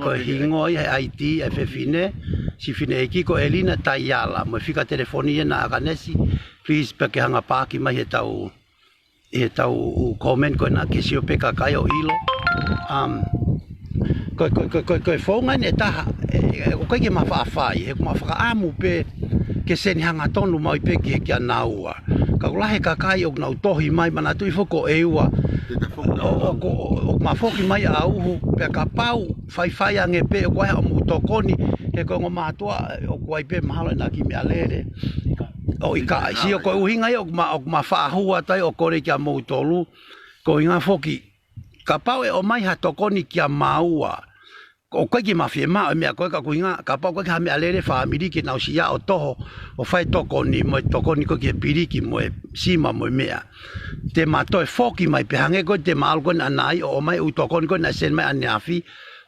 Ko e hingoa ia he I D ʻa e fefine, siʻi fineʻeiki ko Elina Taiala. Mo e fika telefoni ia ʻa ʻAkanesi, please, pea ke hanga paaki mai he tau, he tau comment ko ena ke sio pē kakai ʻo ʻilo. Um, ko, ko, ko, ko, ko e founga eni ʻe taha, ʻe, ʻe, ʻoku ʻikai ke ma faʻa fai, he ʻoku ma fakaʻamu pē ke send hangatonu mai pē ki, kia naua. Ka ʻoku lahi e kakai ʻoku nau tohi mai, manatuʻi foki ko ʻEua. ʻO, ʻo, ʻo, ʻoku ma foki mai ʻa uhu, pea kapau faifai ange pē ʻoku ʻi ai hoʻomo tokoni, he ko e ongo mātuʻa, ʻoku ʻi ai pē mahalo ʻena kiʻi meʻalele. ʻOku ʻikai, sio ko e ʻuhinga ia ʻoku ma, ʻoku ma faʻa hū atu ai ʻo kole kia moutolu. Ko e ʻuhinga foki, kapau ʻe ʻomai ha tokoni kia maua. ʻOku ʻikai ke ma fiemaʻu e meʻa ko ē ka ko e ʻuhinga, kapau ʻoku ʻikai ke ha meʻalele fāmili ke nau siʻi ʻo toho, ʻo fai tokoni, mo e tokoni ko ē ki he piliki, mo e sima, mo e meʻa. Te ma toe foki mai pē hangē ko e te ma ʻalu ko ena ʻanai, ʻo ʻomai e ʻū tokoni ko ē naʻe send mai ʻaneafi,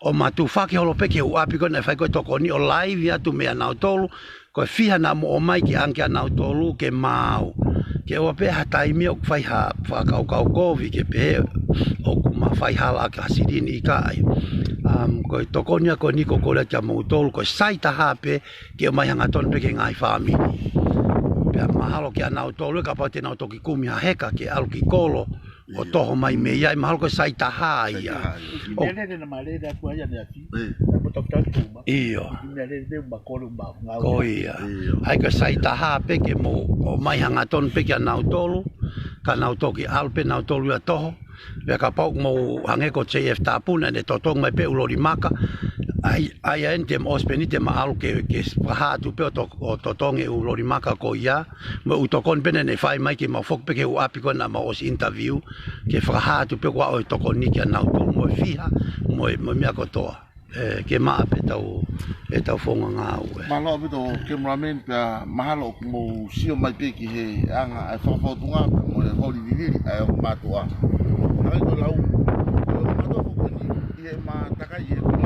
ʻo ma tufaki holo pē ki he ʻū ʻapi ko ē naʻe fai ko ē tokoni, ʻo live atu meia nautolu, ko e fiha naʻa mo ʻomai ke ʻange kia nautolu ke maau. Ke ʻoua pē ha taimi ʻoku fai ha fakakaukau kovi ke pehē ʻoku ma fai hala ʻaki ha silini ʻikai. Um, ko e tokoni ia ko eni ʻoku ou kole kia moutolu, ko e sai taha pē ke ʻomai hangatonu pē ki he ngaahi fāmili. Pea mahalo kia nautolu ē kapau te nau toki kumi ha heka ke ʻalu ki kolo, ʻo toho mai mei ai, mahalo ko e sai taha ia. Sai taha ia. ʻIo. Ko ia. ʻAi ko e sai taha pē ke mo ʻomai hangatonu pē kia nautolu, ka nau toki ʻalu pē nautolu ia ʻo toho. Pea kapau mo hangē ko J F Tapuna, ʻene totongi mai pē ʻū loli maka. ʻAi, ʻai eni te ma ʻosi pē eni te ma ʻalu ke, ke fakahā atu pē ʻo to-, ʻo totongi e ʻū loli maka ko ia. Mo e ʻū tokoni pē naʻa ne fai mai ke mau foki pē ki he ʻū ʻapi ko ē naʻa mau ʻosi interview, ke fakahā atu pē ko e hā e tokoni kia nautolu mo e fiha, mo e, mo e meʻa kotoa. ʻE, ke maʻa pē ʻetau, ʻetau founga ngāue. Mālō ʻaupito cameraman pea mahalo ʻoku mou sio mai pē ki he anga ʻa e fakafōtunga pea mo e holi vivili ʻa e ongo mātuʻa. Hangē ko e lau, ko e ongo mātuʻa foki eni, ʻi heʻema takai ʻi he kolo.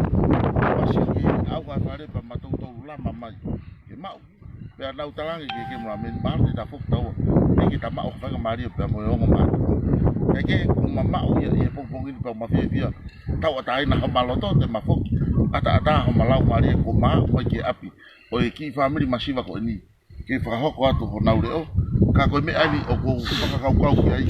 Ma sio ki he ʻauha ʻa e fale pea ma toutou lama mai. Ke maʻu. Pea nau talaange ki he cameraman, mahalo te ta foki taua. Pea ke ta maʻu ha faingamālie pea mo e ongo mātuʻa. Kae kehe, kuo ma maʻu ia ʻi he pongipongi ni pea ma fiefia. Tauʻatāina homa loto te ma foki. ʻAtaʻatā homa laumālie kuo ma aʻu mai ki he ʻapi ʻo e kiʻi fāmili masiva ko eni. Ke fakahoko atu honau leʻo. Ka ko e meʻa eni ʻoku ou fakakaukau ki ai.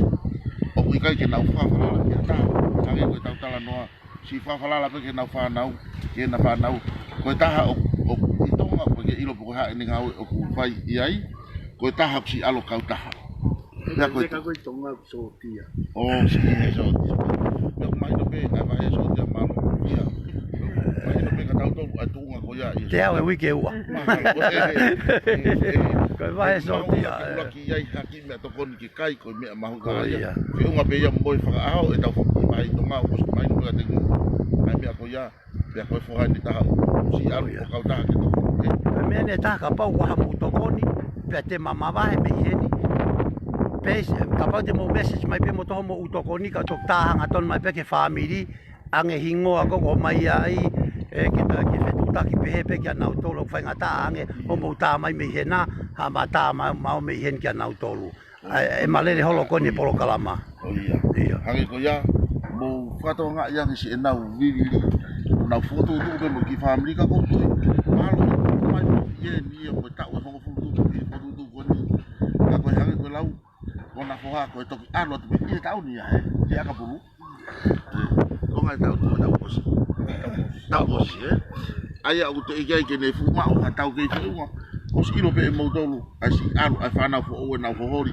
ʻOku ʻikai ke nau fakafalala ki ha taha. Hangē ko ʻetau talanoa. Siʻi fakafalala pē ki heʻenau fānau, ki heʻena fānau. Ko e taha ʻo, ʻo ʻi Tonga, ʻoku ʻikai ke ʻilo pe ko e hā ʻene ngāue ʻoku fai ʻi ai. Ko e taha ʻoku siʻi ʻalu ʻo kautaha. Pea ko e teka ko ʻi Tonga ʻoku sōtia. ʻŌ, siʻi he sōtia. Pea mahino pē, ʻa e vahe sōtia mālō. Ia. Mahino pē kia tautolu ʻa e tuʻunga ko ia ʻi he. Te au e uike ua. Mahalo, ʻe, ʻe, ʻe, ʻe. Ko e vahe sōtia, ʻe. Ke ʻuluaki ʻi ai ha kiʻi meʻatokoni ke kai ko e meʻa mahuʻinga ia. Ko ia. Feʻunga pē ia mo e fakaʻaho ʻetau fakaʻaho ʻi Tonga ʻoku ʻosi mahino pē kiate kimoutolu. ʻA e meʻa ko ia, pea ko e foha ʻe taha ʻoku siʻi ʻalu ʻo kautaha ke tokoni. Ko e meʻa ʻe taha kapau ʻoku ʻi ai haʻamou tokoni, pea te ma mavahe mei heni. Pea kapau te mou message mai pē mo toho mo e ʻū tokoni ka toki tā hangatonu mai pē ki he fāmili, ʻange hingoa ko ē ʻoku ʻomai ai, ʻe, ke ta, ke fetuʻutaki pehē pē kia nautolu ʻoku faingataʻa ange, ʻo mou tā mai mei hena, ha ma tā mai, maʻu mei heni kia nautolu. ʻE, ʻe malele holo ko eni e polokalama. ʻIo. Hangē ko ia, mou fakatokangaʻi ange siʻenau vivili. Nau fokotuʻutuʻu pē mo e kiʻi fāmili ka ko e tui. Mahalo ʻe mai mo ia ni ia mo e taʻu ʻe hongofulu tupu ʻi he fokotuʻutuʻu ko eni. Ka ko e hangē ko e lau, ko ʻena foha ko e toki ʻalu atu pē ʻi he taʻu ni ia, ē, ki ʻAkapulu. Tau, tau ʻosi. Tau ʻosi, ē? ʻA ia ʻoku teʻeki ai ke ne fuʻu maʻu ha taukei feʻunga. ʻOsi ʻilo pē ʻe moutolu ʻa e siʻi ʻalu ʻa e fānau foʻou ʻenau hoholi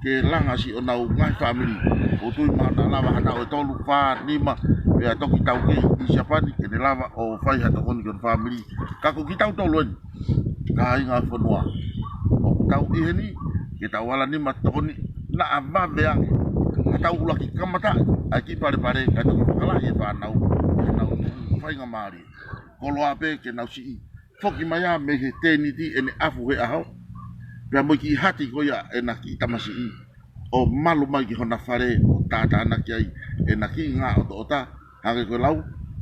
ke langa siʻonau ngaahi fāmili. ʻOku ou tui mahalo naʻa lava ha taʻu ʻe tolu, fā, nima, pea toki taukei ʻi Siapani ke ne lava ʻo fai ha tokoni ki hono fāmili. Ka ko kitautolu eni, kāinga fonua, ʻoku tau ʻi heni ke tau ala nima tokoni. Naʻa vave ange ha taʻu ʻuluaki kamata ʻa e kiʻi palepale kae toki fakalahi e fānau ʻenau faingamālie. Koloa pē ke nau siʻi foki mai ā mei he tēniti ʻene ʻafu he ʻaho, pea mo e kiʻi hati ko ia ʻena kiʻi tamasiʻi, ʻo malu mai ki hona fale ʻo tātānaki ai ʻena kiʻi ngaahi ʻotoʻota, hangē ko e lau,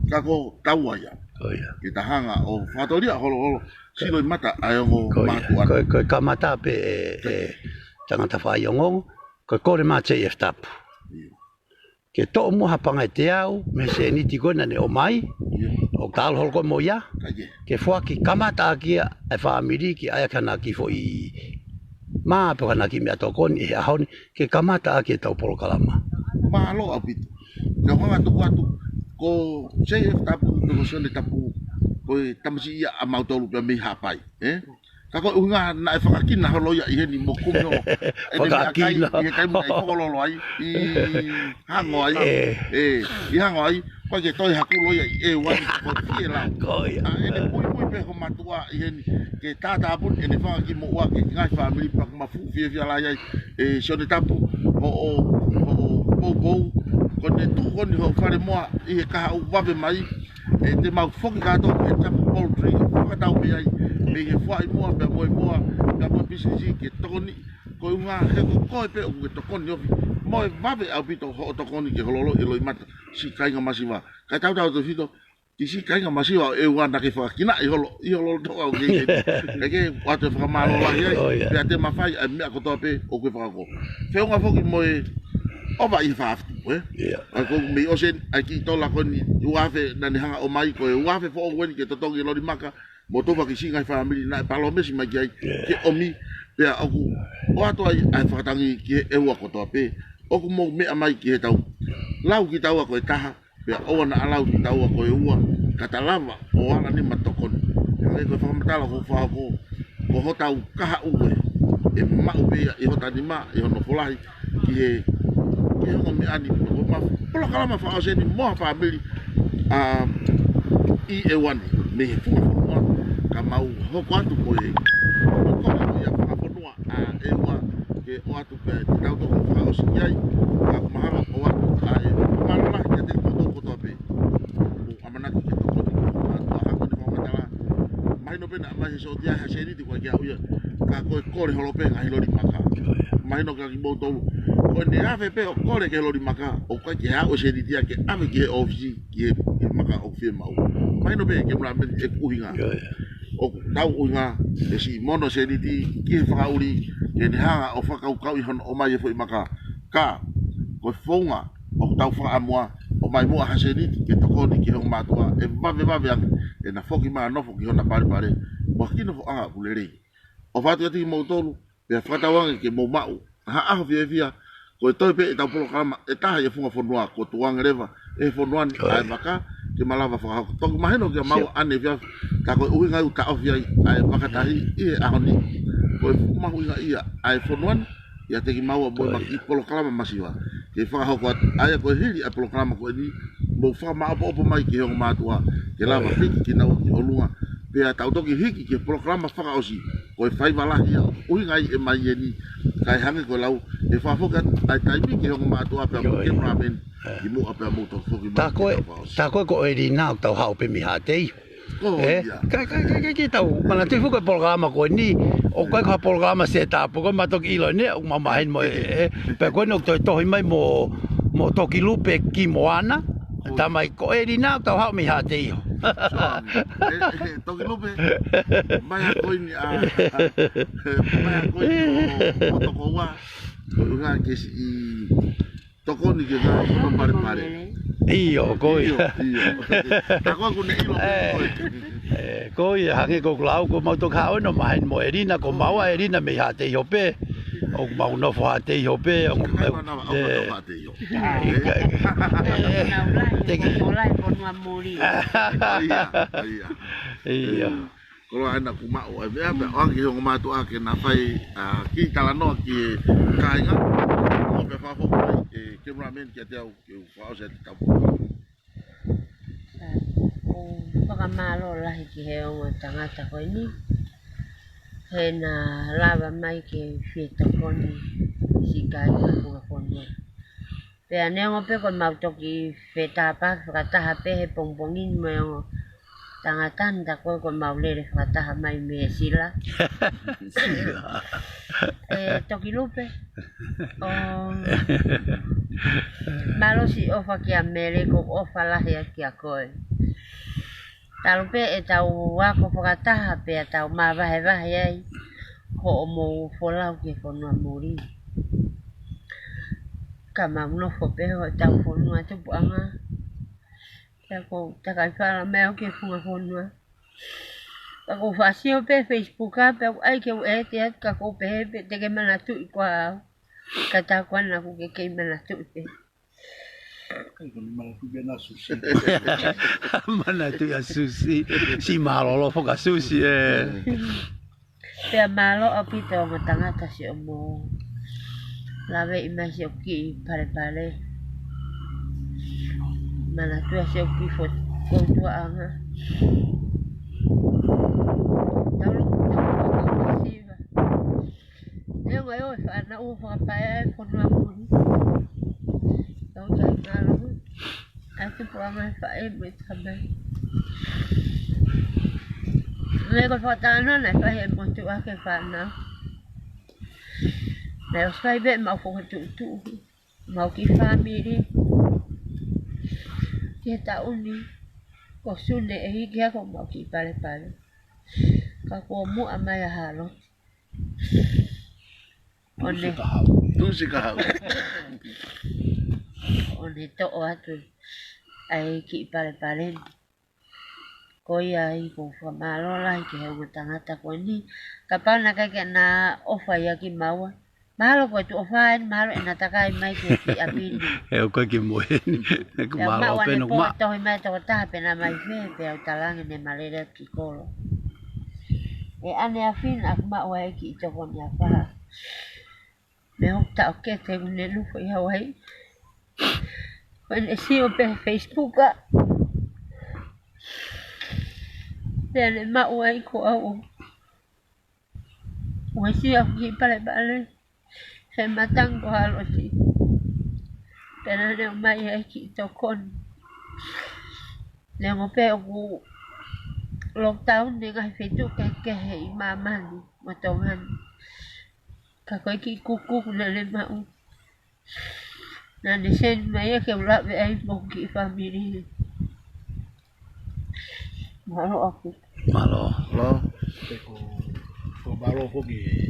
ka ko taua ia. Ko ia. Ke ta hanga ʻo fakatōlia holoholo, siʻi loʻimata ʻa e ongo mātuʻa. Ko e, ko e kamata pē ʻe, ʻe tangata faiongoongo, ko e kole mai J F Tapu. ʻIo. Ke toʻo muʻa ha paʻanga ʻe teau mei he sēniti ko ē naʻa ne ʻomai. ʻIo. ʻOku ta ʻalu holo ko ē mo ia. Kae kehe. Ke foaki kamata ʻaki ia ʻa e fāmili ke ʻai ʻaki hana kiʻi foʻi mā pe ko hana kiʻi meʻatokoni ʻi he ʻaho ni, ke kamata ʻaki ʻetau polokalama. Mālō ʻaupito. Ke u hanga ʻo tuku atu, ko J F Tapu, pe ko Sione Tapu, ko e tamasiʻi ia ʻa mautolu pea mei Haʻapai, ē? Ka ko e ʻuhinga naʻe fakakina holo ia ʻi heni mo kumi holo ʻene meʻakai ʻi he taimi naʻe fokololo ai, ʻi Hango ai. ʻE, ʻi Hango ai. Ko e ke toe hakulo ia ʻi ʻEua ni ko e fie lau. Ko ia. ʻA ʻene muimui pē ko mātuʻa ʻi heni ke tātāpuni ʻene fanga kiʻi moʻua ki he ngaahi fāmili pea ʻoku ma fuʻu fiefia lahi ai, ʻe Sione Tapu, hoʻo, hoʻo poupou. Ko ʻene tuʻu ko eni hoʻo fale moa ʻi he kahaʻu vave mai, ʻe te mau foki kātoa ki he Tapu Poultry, fakatau mei ai, mei he fuaʻi moa, pea mo e moa, pea mo e pisinisi ke tokoni. Ko e ʻuhinga he ko koe pē ʻoku ke tokoni ofi. Mo e vave ʻaupito hoʻo tokoni ke hololoʻi e loʻimata siʻi kāinga masiva. Kae tautautefito ki siʻi kāinga masiva ʻo ʻEua naʻa ke fakakinaʻi holo, ʻi holo toka ʻo ke ke. Kae kehe, ʻoatu e fakamālō lahi ai. ʻIo, ʻio. Pea te mafai ʻa e meʻa kotoa pē ʻoku ke fakahoko. Feʻunga foki mo e ʻova ʻi he fā fitu, ē? ʻIo. ʻA ia ko e mei ʻosi eni ʻa e kiʻi tola ko eni ua afe naʻa ne hanga ʻo ʻomai, ko e ua afe foʻou eni ke totongi e loli maka mo e tufa ki siʻi ngaahi fāmili naʻe palōmesi mai ki ai, ʻio, ke ʻomi, pea ʻoku ʻoatu ai ʻa e fakatangi ki he ʻEua kotoa pē ʻoku mou meʻa mai ki he tau. Lau kitaua ko e taha, pea ʻoua naʻa lau kitaua ko e ua, ka ta lava ʻo ala nima tokoni. Hangē ko e fakamatala ʻoku ou fakahoko, ko hotau kahaʻu ē, ʻe maʻu pē ia ʻi hota nima, ʻi hono folahi ki he, ki he ongo meʻa ni, ko ʻema polokalama fakaʻosi eni mo ha fāmili, ʻa, ʻi ʻEua ni, mei he funga fonua, ka mau hoko atu ko e, ko e kole ko ia funga fonua ʻa ʻEua ke ʻoatu pē te tau toki fakaʻosi ki ai, ka mahalo ʻoatu ʻa e mālō lahi kiate kimoutolu kotoa pē. Mou ʻamanaki ke tokoni ki he mātuʻa, hangē ko ʻene fakamatala. Mahino pē naʻe ʻomai he sōtia ha sēniti ko e ke aʻu ia. Ka ko e kole holo pē ngaahi loli maka. Mahino kia kimoutolu. Ko ʻene ʻave pē ʻo kole ki he loli maka, ʻoku ʻikai ke aʻu e sēniti ia ke ʻave ki he ʻōfisi, ki he, ki he maka ʻoku fiemaʻu. Mahino pē ke mula meni ʻeku ʻuhinga. ʻIo, ʻio. ʻOku tau ʻuhinga e siʻi mono sēniti ki he fakaʻuli, ke ne hanga ʻo fakakaukauʻi hono ʻomai e foʻi maka. Ka, ko e founga ʻoku tau fakaʻamua, ʻomai muʻa ha sēniti ke tokoni ki he ongo mātuʻa, ʻe vavevave ange ʻena foki mai ʻo nofo ki hona palepale, mo ha kiʻi nofoʻanga ʻoku lelei. ʻOfa atu kiate kimoutolu, pea fakatauange ke mou maʻu ha ʻaho fiefia. Ko e toe pē ʻetau polokalama ʻe taha ʻi he funga fonua, kuo tukuange leva ʻe he fonua ni ʻa e vaka ke ma lava fakahoko. Toki mahino kia maua ʻaneefiafi, ka ko e ʻuhinga ia ʻoku taʻofi ai ʻa e vaka tahi ʻi he ʻaho ni. Ko e fuʻu mahuʻinga ia ʻa e fonua ni ʻiate kimaua mo ʻema kiʻi polokalama masiva ke fakahoko atu. ʻA ia ko e hili ʻa e polokalama ko eni, mou fakamāʻopoʻopo mai ki he ongo mātuʻa ke lava hiki kinaua ki ʻolunga. Pea tau toki hiki ki he polokalama fakaʻosi, ko e faiva lahi ia ʻoku ʻuhinga ai ʻema ʻi heni, kae hangē ko e lau, ʻe fakafoki atu ʻa e taimi ki he ongo mātuʻa pea mo e cameraman, ʻi muʻa pea mou toki foki mai ki he fakaʻosi. Tā ko ē ko ʻElina ʻoku tau haʻu pē mei Haʻateiho. Ko ia. Kae, kae, kae, kae, ke tau manatuʻi foki e polokalama ko eni, ʻoku ʻikai ko ha polokalama set up, ko e ma toki ʻilo eni, ʻoku ma maheni mo e, ē, pea ko eni ʻoku toe tohi mai mo, mo Toki Lupe ki Moana, tā mai ko ʻElina ʻoku tau haʻu mei Haʻateiho. Sure. Ē, ē, Toki Lupe, mai ā ko eni ʻa, ʻa, ē, mai ā ko eni ʻo, ʻo tokoua, ko e ʻuhinga ke siʻi tokoni ki he ngaahi hono palepale. ʻIo, ko ia. ʻIo, ʻio. Ka ko ʻeku ne ʻilo pē koe. Ē, ko ia, hangē ko ʻeku lau, ko mau toki haʻu eni ʻo maheni mo ʻElina, ko maua ʻElina mei Haʻateiho pē. ʻOku mau nofo Haʻateiho pē, ʻoku mau nofo Haʻateiho. Nau lahi, teki- nau lahi fonua muli. Ia, ia. Ia. Koloa ena kuo maʻu ai meʻa pea ʻoange ki he ongo mātuʻa ke na fai, ā, kiʻi talanoa ki he kāinga. ʻO pea fakafoki mai e cameraman kiate au ke u fakaʻosi atu e tapu. ʻOku ou fakamālō lahi ki he ongo tangata ko eni. He na lava mai ke fie tokoni siʻi kāinga ʻo e fonua. Pea neongo pē ko ʻemau toki fetāpaki fakataha pē he pongipongi ni mo e ongo tangata ni, tā ko ē ko ʻemau lele fakataha mai mei Sila. Sila. ʻE Toki Lupe. ʻO mālō siʻi ʻofa kia Mele, ʻoku ou ʻofa lahi atu kia koe. Talu pē ʻetau ako fakataha pea tau māvahevahe ai hoʻomou folau ki he fonua muli. Ka mau nofo pē ʻo tau fonua tupuʻanga. Pea ʻoku ou takaifala mai au ki he funga fonua. Ka ʻoku ou faʻa sio pē Facebook ā, pea ʻoku ʻai ke u ʻēti atu ka ʻoku ou pehē pē te ke manatuʻi koā au. Ka tā koā naʻa ku ke kei manatuʻi pē. Kai ko ni manatuʻi pē na Susi. Manatuʻi ʻa Susi. Siʻi mālōlō foki ʻa Susi, ē. Pea mālō ʻaupito ongo tangata siʻi hoʻomou laveʻi mai siʻoku kiʻi palepale. Manatuʻi siʻoku kiʻi fo-, fōtunga ʻanga. Tau loku, tau loku, tau loku, siva. Neongo ʻa e fānau ʻoku fakapaea e fonua muli. Tau tai ngalo. ʻA e tupuʻanga e faʻē mo e tamai. Naʻe ko e fakatātā naʻe fai ʻe he motuʻa ki he fānau. Naʻe ʻosi fai pē ʻemau fokotuʻutuʻu. Mau kiʻi fāmili. Ki he taʻu ni. Ko Sune ʻe hiki hake homau kiʻi palepale. Ka kuo muʻa mai ʻa Hāloti. ʻO ne Tuʻusi ka hau. Tuʻusi ka hau. ʻO ne toʻo atu ʻa e kiʻi palepale ni. Ko ia ai ʻoku ou fakamālō lahi ki he ongo tangata ko eni. Kapau naʻe ʻikai ke na ʻofa ia kimaua. Mahalo ko e tuʻo fā eni, mahalo ʻena takai mai ki he kiʻi ʻapi ni. He ʻoku ʻikai ke mohe ni. He ʻoku mālō pē ʻene pō. Tohi mai tokotaha pe naʻe mai fē, pea u talaange ne ma lele atu ki kolo. ʻE ʻaneafi naʻa ku maʻu ai e kiʻi tokoni ʻa Faha. Mei hoku taʻokete ʻoku ne nofo ʻi Hawaiʻi. Ko ʻene sio pē he Facebook ā. Pea ne maʻu ai ko au. Uesia ʻoku kiʻi palepale. He matangi ko Hāloti. Pea naʻa ne ʻomai ai e kiʻi tokoni. Neongo pē ʻoku lockdown ʻi he ngaahi feituʻu kehekehe ʻi māmani mo Tonga ni. Ka ko e kiʻi kuku naʻa ne maʻu. Naʻa ne send mai ia ke u lave ai mo e kiʻi fāmili. Mālō ʻaupito. Mālō. Mālō. Pea ʻoku ou fakamālō foki ki he,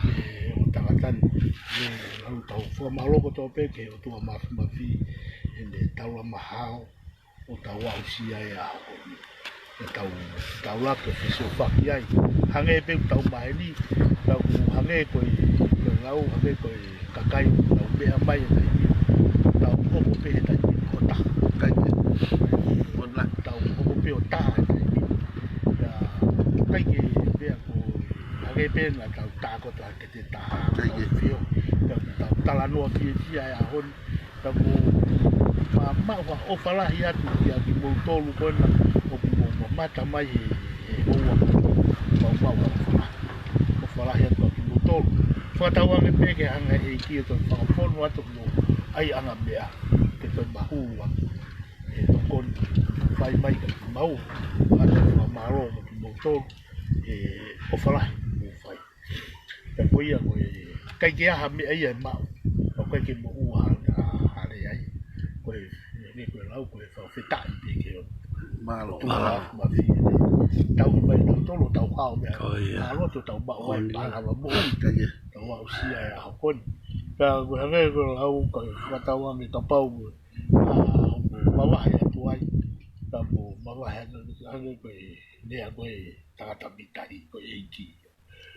ki he ongo tangata ni. Pea ʻoku tau fakamālō kotoa pē ki he ʻOtua Māfimafi, ʻene taulama hao, ʻo tau aʻusia e ʻaho ko eni. Pea tau, tau laka ʻo fesiofaki ai. Hangē pē ʻoku tau maheni, tau hangē ko e, ko e lau, hangē ko e kakai ʻoku tau meʻa mai he taimi ni. Tau ʻoku pehē he taimi ni ʻo taha. ʻIkai ke. ʻOna. Tau ʻoku pehē ʻo taha he taimi ni. Pea ʻikai ke pehē ko e hangē pē naʻa tau taha ko taha ke te taha. ʻIkai ke. Tau fio. Tau, tau talanoa fiefia he ʻaho ni. Ka ʻoku ou ma-, maʻu ha ʻofa lahi atu kia kimoutolu ko ena ʻoku mou mamata mai he, he houa ko eni. Maʻu, maʻu ha ʻofa lahi. ʻOfa lahi atu kia kimoutolu. Fakatauange pē ke hanga ʻe he ʻEiki ʻo toe fakafonu atu hoʻomou ʻaiʻanga meʻa. Ke toe mahulu atu. ʻE tokoni. Fai mai kia kimaua. Atu fakamālō mo kimoutolu. ʻE ʻofa lahi mou fai. Pea ko ia ko e, ʻikai ke ʻi ai ha meʻa ia ʻe maʻu, ʻoku ʻikai ke moʻua ha, ha, ha lea ai. Ko e, ne ko e lau, ko e fakafetaʻi pē ki he ʻOtua. Mālō. Mālō. Māfimafi. Tau mai, tau tolo, tau hao meʻa. Ko ia. Mālō ʻetau maʻu ai, ko ia. Mālō moʻui. ʻIkai ke. Tau aʻusia e ʻaho ko eni. Pea ko e hangē ko e lau, ko e fakatauange kapau, ʻa, mou mavahe atu ai. Ka mou mavahe atu, hangē ko e, lea ko e tangata mitaʻi, ko e ʻEiki.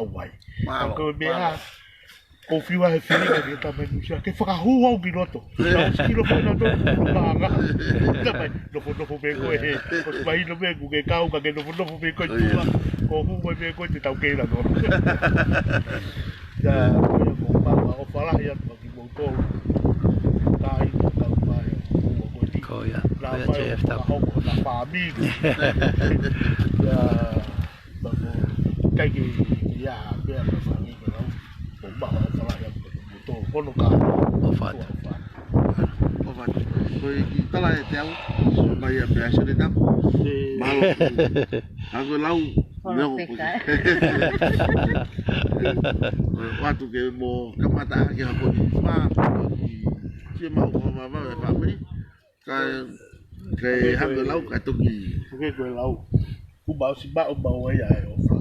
maʻu ai. Mālō, ka ko e meʻa, mālō. Ko e fiu he felingi ke tama nusia, ke fakahū au ki loto. Ka ʻosi ki loto na to, no ka anga. Tama, nofonofo pē koe he, ʻosi mahino pē kuo ke kau, ka ke nofonofo pē koe ʻi tuʻa. Ko e hū mai pē koe te tau kei la no. Ia, ko ia ko e ʻofa lahi atu kimoutolu. Kāinga, kau mai, ua ko e ni. Ko ia, ko ia, J F W. Hoko na fāmili. Ia, ʻikai ke, ke ia, pea ka fāmili ka lau. Ko e ʻofa lahi atu kimoutolu. Hono ka. ʻOfa atu. ʻOfa atu. ʻOfa atu. Ko e kiʻi tala ʻe te au. Mai ia pea se le tapu. Mālō. Ako lau. Neongo ko e ʻoatu ke mo kamata ake ha ko e ma, ke mau ko ma ma e fāmili. Ka, ka e hanga lau ka toki. Ke ko e lau. Ku mau si mau mau ai ai ʻofa.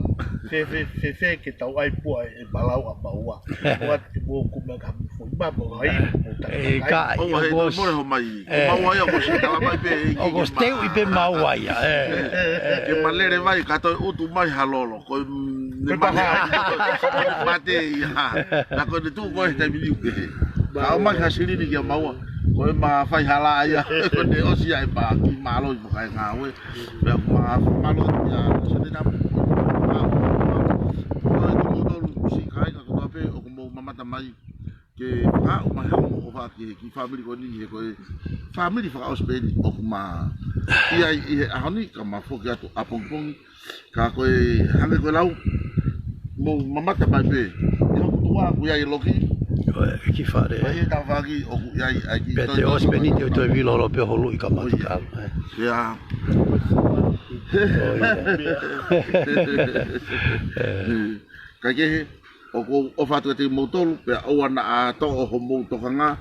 Fe, fe, fe, fe ke tau ai pua e malau a maua. What? Mo ku ma ka mo fo ma mo ai mo ta. E ka, ʻo he ʻoku mole ho mai. Ko mau ai ʻoku si tala mai pē ʻoku teu i pē mau ai. Ke malele mai ka toe ʻutu mai ha lolo. Ko e ne mate ai. Mate ia. Na ko e ne tuʻu ko e taimi ni uke. Ka ʻomai ha silini kia maua. Ko e ma fai hala ia. Ko e ne ʻosi ai ma ki mālō i fakae ngāue. Pea ma mālō ia. Se ne tapu. Ko e kimoutolu si kāinga kotoa pē ʻoku mou mamata mai. Ke fakaʻau mai hau mo ʻofa ki he kiʻi fāmili ko eni he ko e fāmili fakaʻosi pē eni ʻoku ma ʻi ai ʻi he ʻaho ni ka ma foki atu ʻapongipongi. Ka ko e hangē ko e lau, mou mamata mai pē. ʻI hoku tuʻa ʻoku ʻi ai e loki. Ko e kiʻi fale. Mai e tafaki ʻoku ʻi ai, ʻai ki pea te ʻosi pē eni te u toe vilo holo pē holu ʻi ka matu ka. Pea. Ka ke he, ʻoku ou ʻofa atu kiate kimoutolu, pea ʻoua naʻa toʻo homou tokanga,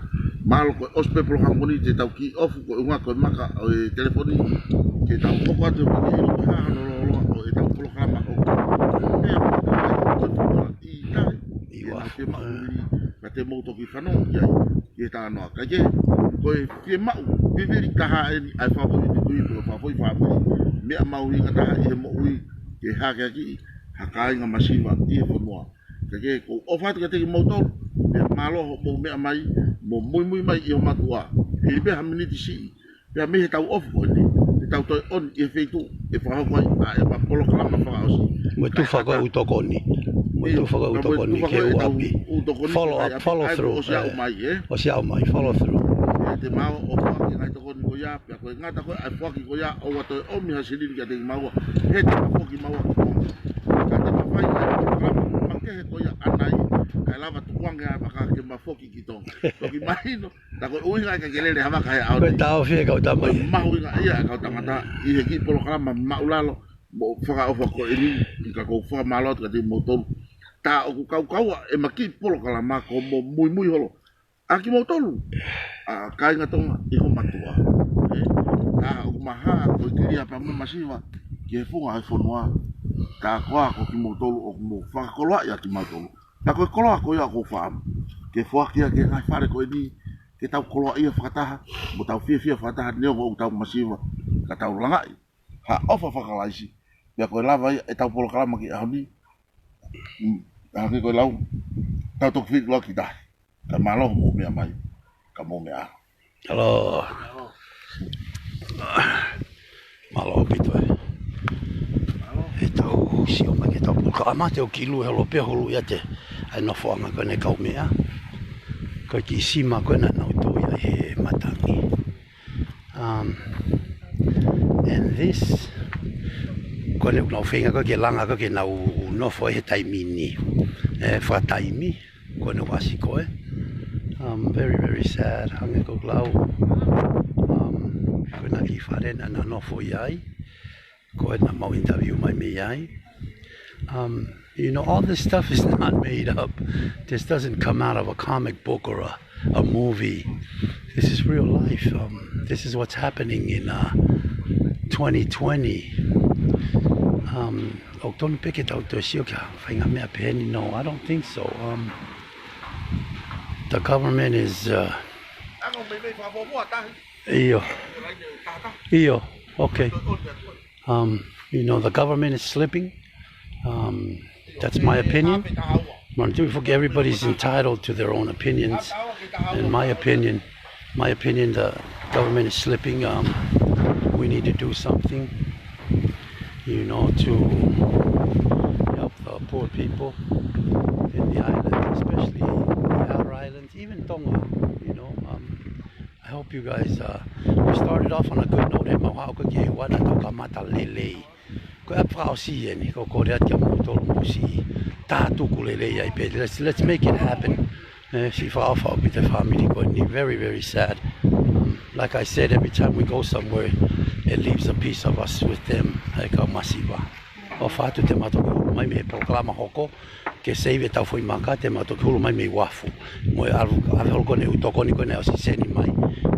mālō ko e ʻosi pē polokalama ni te tau kiʻi ofu ko e ʻuhinga ko e maka ʻo e telefoni, ke tau hoko atu e moni ʻilo ko e hā hono lōloa ʻo e tau polokalama ʻo. Pea ko e ʻai ko e polokalama ʻi tahi, ʻi ua. Ke nau ke maʻu mili, ka te mou toki fanongo ki ai, ki he talanoa. Ka ke, ko e fiemaʻu, vivili taha eni, ʻai fafoi ʻi tui, ko e fafoi fāmili, meʻa mahuʻinga taha ʻi he moʻui, ke hakeakiʻi, ha kāinga masiva ʻi he fonua. Ka ke ʻoku ou ʻofa atu kiate kimoutolu, pea mālō hoʻomou meʻa mai, mo muimui mai ʻi ho mātuʻa. Hili pē ha miniti siʻi, pea mei he tau ofu ko eni, te tau toe ʻoni ʻi he feituʻu, ʻe fakahoko ai, ʻa e ma polokalama fakaʻosi. Mo e tufa ko e ʻū tokoni. Mo e tufa ko e ʻū tokoni ke ʻū ʻapi. Follow up, follow through. ʻOsi aʻu mai, ē? ʻOsi aʻu mai, follow through. ʻE te mau ʻofa ki he ngaahi tokoni ko ia, pea ko e ngata ko e ʻai foaki ko ia, ʻoua toe ʻomi ha silini kiate kimaua. He te ma foki maua ki Tonga. Ka te ma fai ʻa e polokalama, ma kehe ko ia ʻanai, kae lava tukuange ʻa e vaka ke ma foki ki Tonga. Toki mahino, ta ko e ʻuhinga ʻikai ke lele ha vaka he ʻaho ni. Ko e taofi e kau tama ia. Ko e mahuʻinga ia e kau tangata, ʻi he kiʻi polokalama māʻulalo, mo fakaʻofa ko eni, ka ʻoku ou fakamālō atu kiate kimoutolu. Ta ʻoku kaukaua, ʻe ma kiʻi polokalama ko mo muimui holo. ʻA kimoutolu, ʻa kāinga Tonga ʻi ho mātuʻa. Ē, ka ʻoku ma hā, ko e kili ʻa pea mo e masiva, ki he funga ʻo e fonua. Ka ko ā ko kimoutolu ʻoku mou fakakoloaʻi ʻa kimautolu. Ka ko e koloa ko ia ʻoku ou faʻa ʻamu. Ke foaki ia ki he ngaahi fale ko eni, ke tau koloaʻia fakataha, mo tau fiefia fakataha, neongo ʻoku tau masiva, ka tau langaʻi ha ʻofa faka-Kalaisi. Pea ko e lava ia e tau polokalama ki he ʻaho ni, mm, hangē ko e lau, tau toki fili loa ki tahi. Ka mālō hoʻomou meʻa mai, ka mou meʻa. Hello. Mālō ʻaupito ē. ʻE tau sio mai ki he tau polokalama te u kilu he holo pē holo ia te. ʻAi nofoʻanga ko eni kau meʻa. Ko e kiʻi sima ko ena naʻa nau tō ia he matangi. Um, and this, ko eni ʻoku nau feinga ko ē ke langa ko ē ke nau nofo he taimi ni. ʻE, fakataimi, ko eni ʻoku ʻasi ko ē. Um, very, very sad, hangē ko e lau. Um, ko ena kiʻi fale naʻa na nofo ʻi ai. Ko ena mau interview mai mei ai. Um, You know, all this stuff is not made up. This doesn't come out of a comic book or a, a movie. This is real life. Um, this is what's happening in uh, twenty twenty. Um, ʻoku tonu pē ke tau toe sio ki ha faʻahinga meʻa pehē ni? No, I don't think so. Um, the government is uh, ʻIo. ʻIo. Okay. Um, you know, the government is slipping. Um, that's my opinion. Manatuʻi foki, everybody's entitled to their own opinions. In my opinion, my opinion, the government is slipping. Um, we need to do something, you know, to help the poor people in the island, especially the outer islands, even Tonga, you know. Um, I hope you guys, uh, we started off on a good note. He mau haʻu ko ē ki he ua naʻa tau kamata lelei. Ko e ʻapi fakaʻosi eni, ko e kole atu kia moutolu mou siʻi tā tuku lelei ai pē. Let's, let's make it happen. Eh, siʻi fakaʻofa ʻaupito e fāmili ko eni. Very, very sad. Um, like I said, every time we go somewhere, it leaves a piece of us with them. He kau masiva. ʻOfa atu te mau toki hulu mai mei he polokalama hoko, ke save ʻetau foʻi maka, te mau toki hulu mai mei uafu. Mo e ʻalu, ʻave holo ko eni e ʻū tokoni ko eni naʻe ʻosi send mai.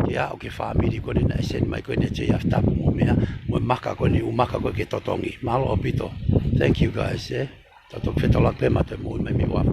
Ke aʻu ki he fāmili ko eni naʻe send mai ko eni e J F Tapu mo e meʻa, mo e maka ko eni, ʻū maka ko ē ke totongi. Mālō ʻaupito. Thank you guys, eh. Tau toki fetaulaki pē, mau toe moʻui mai mei uafu.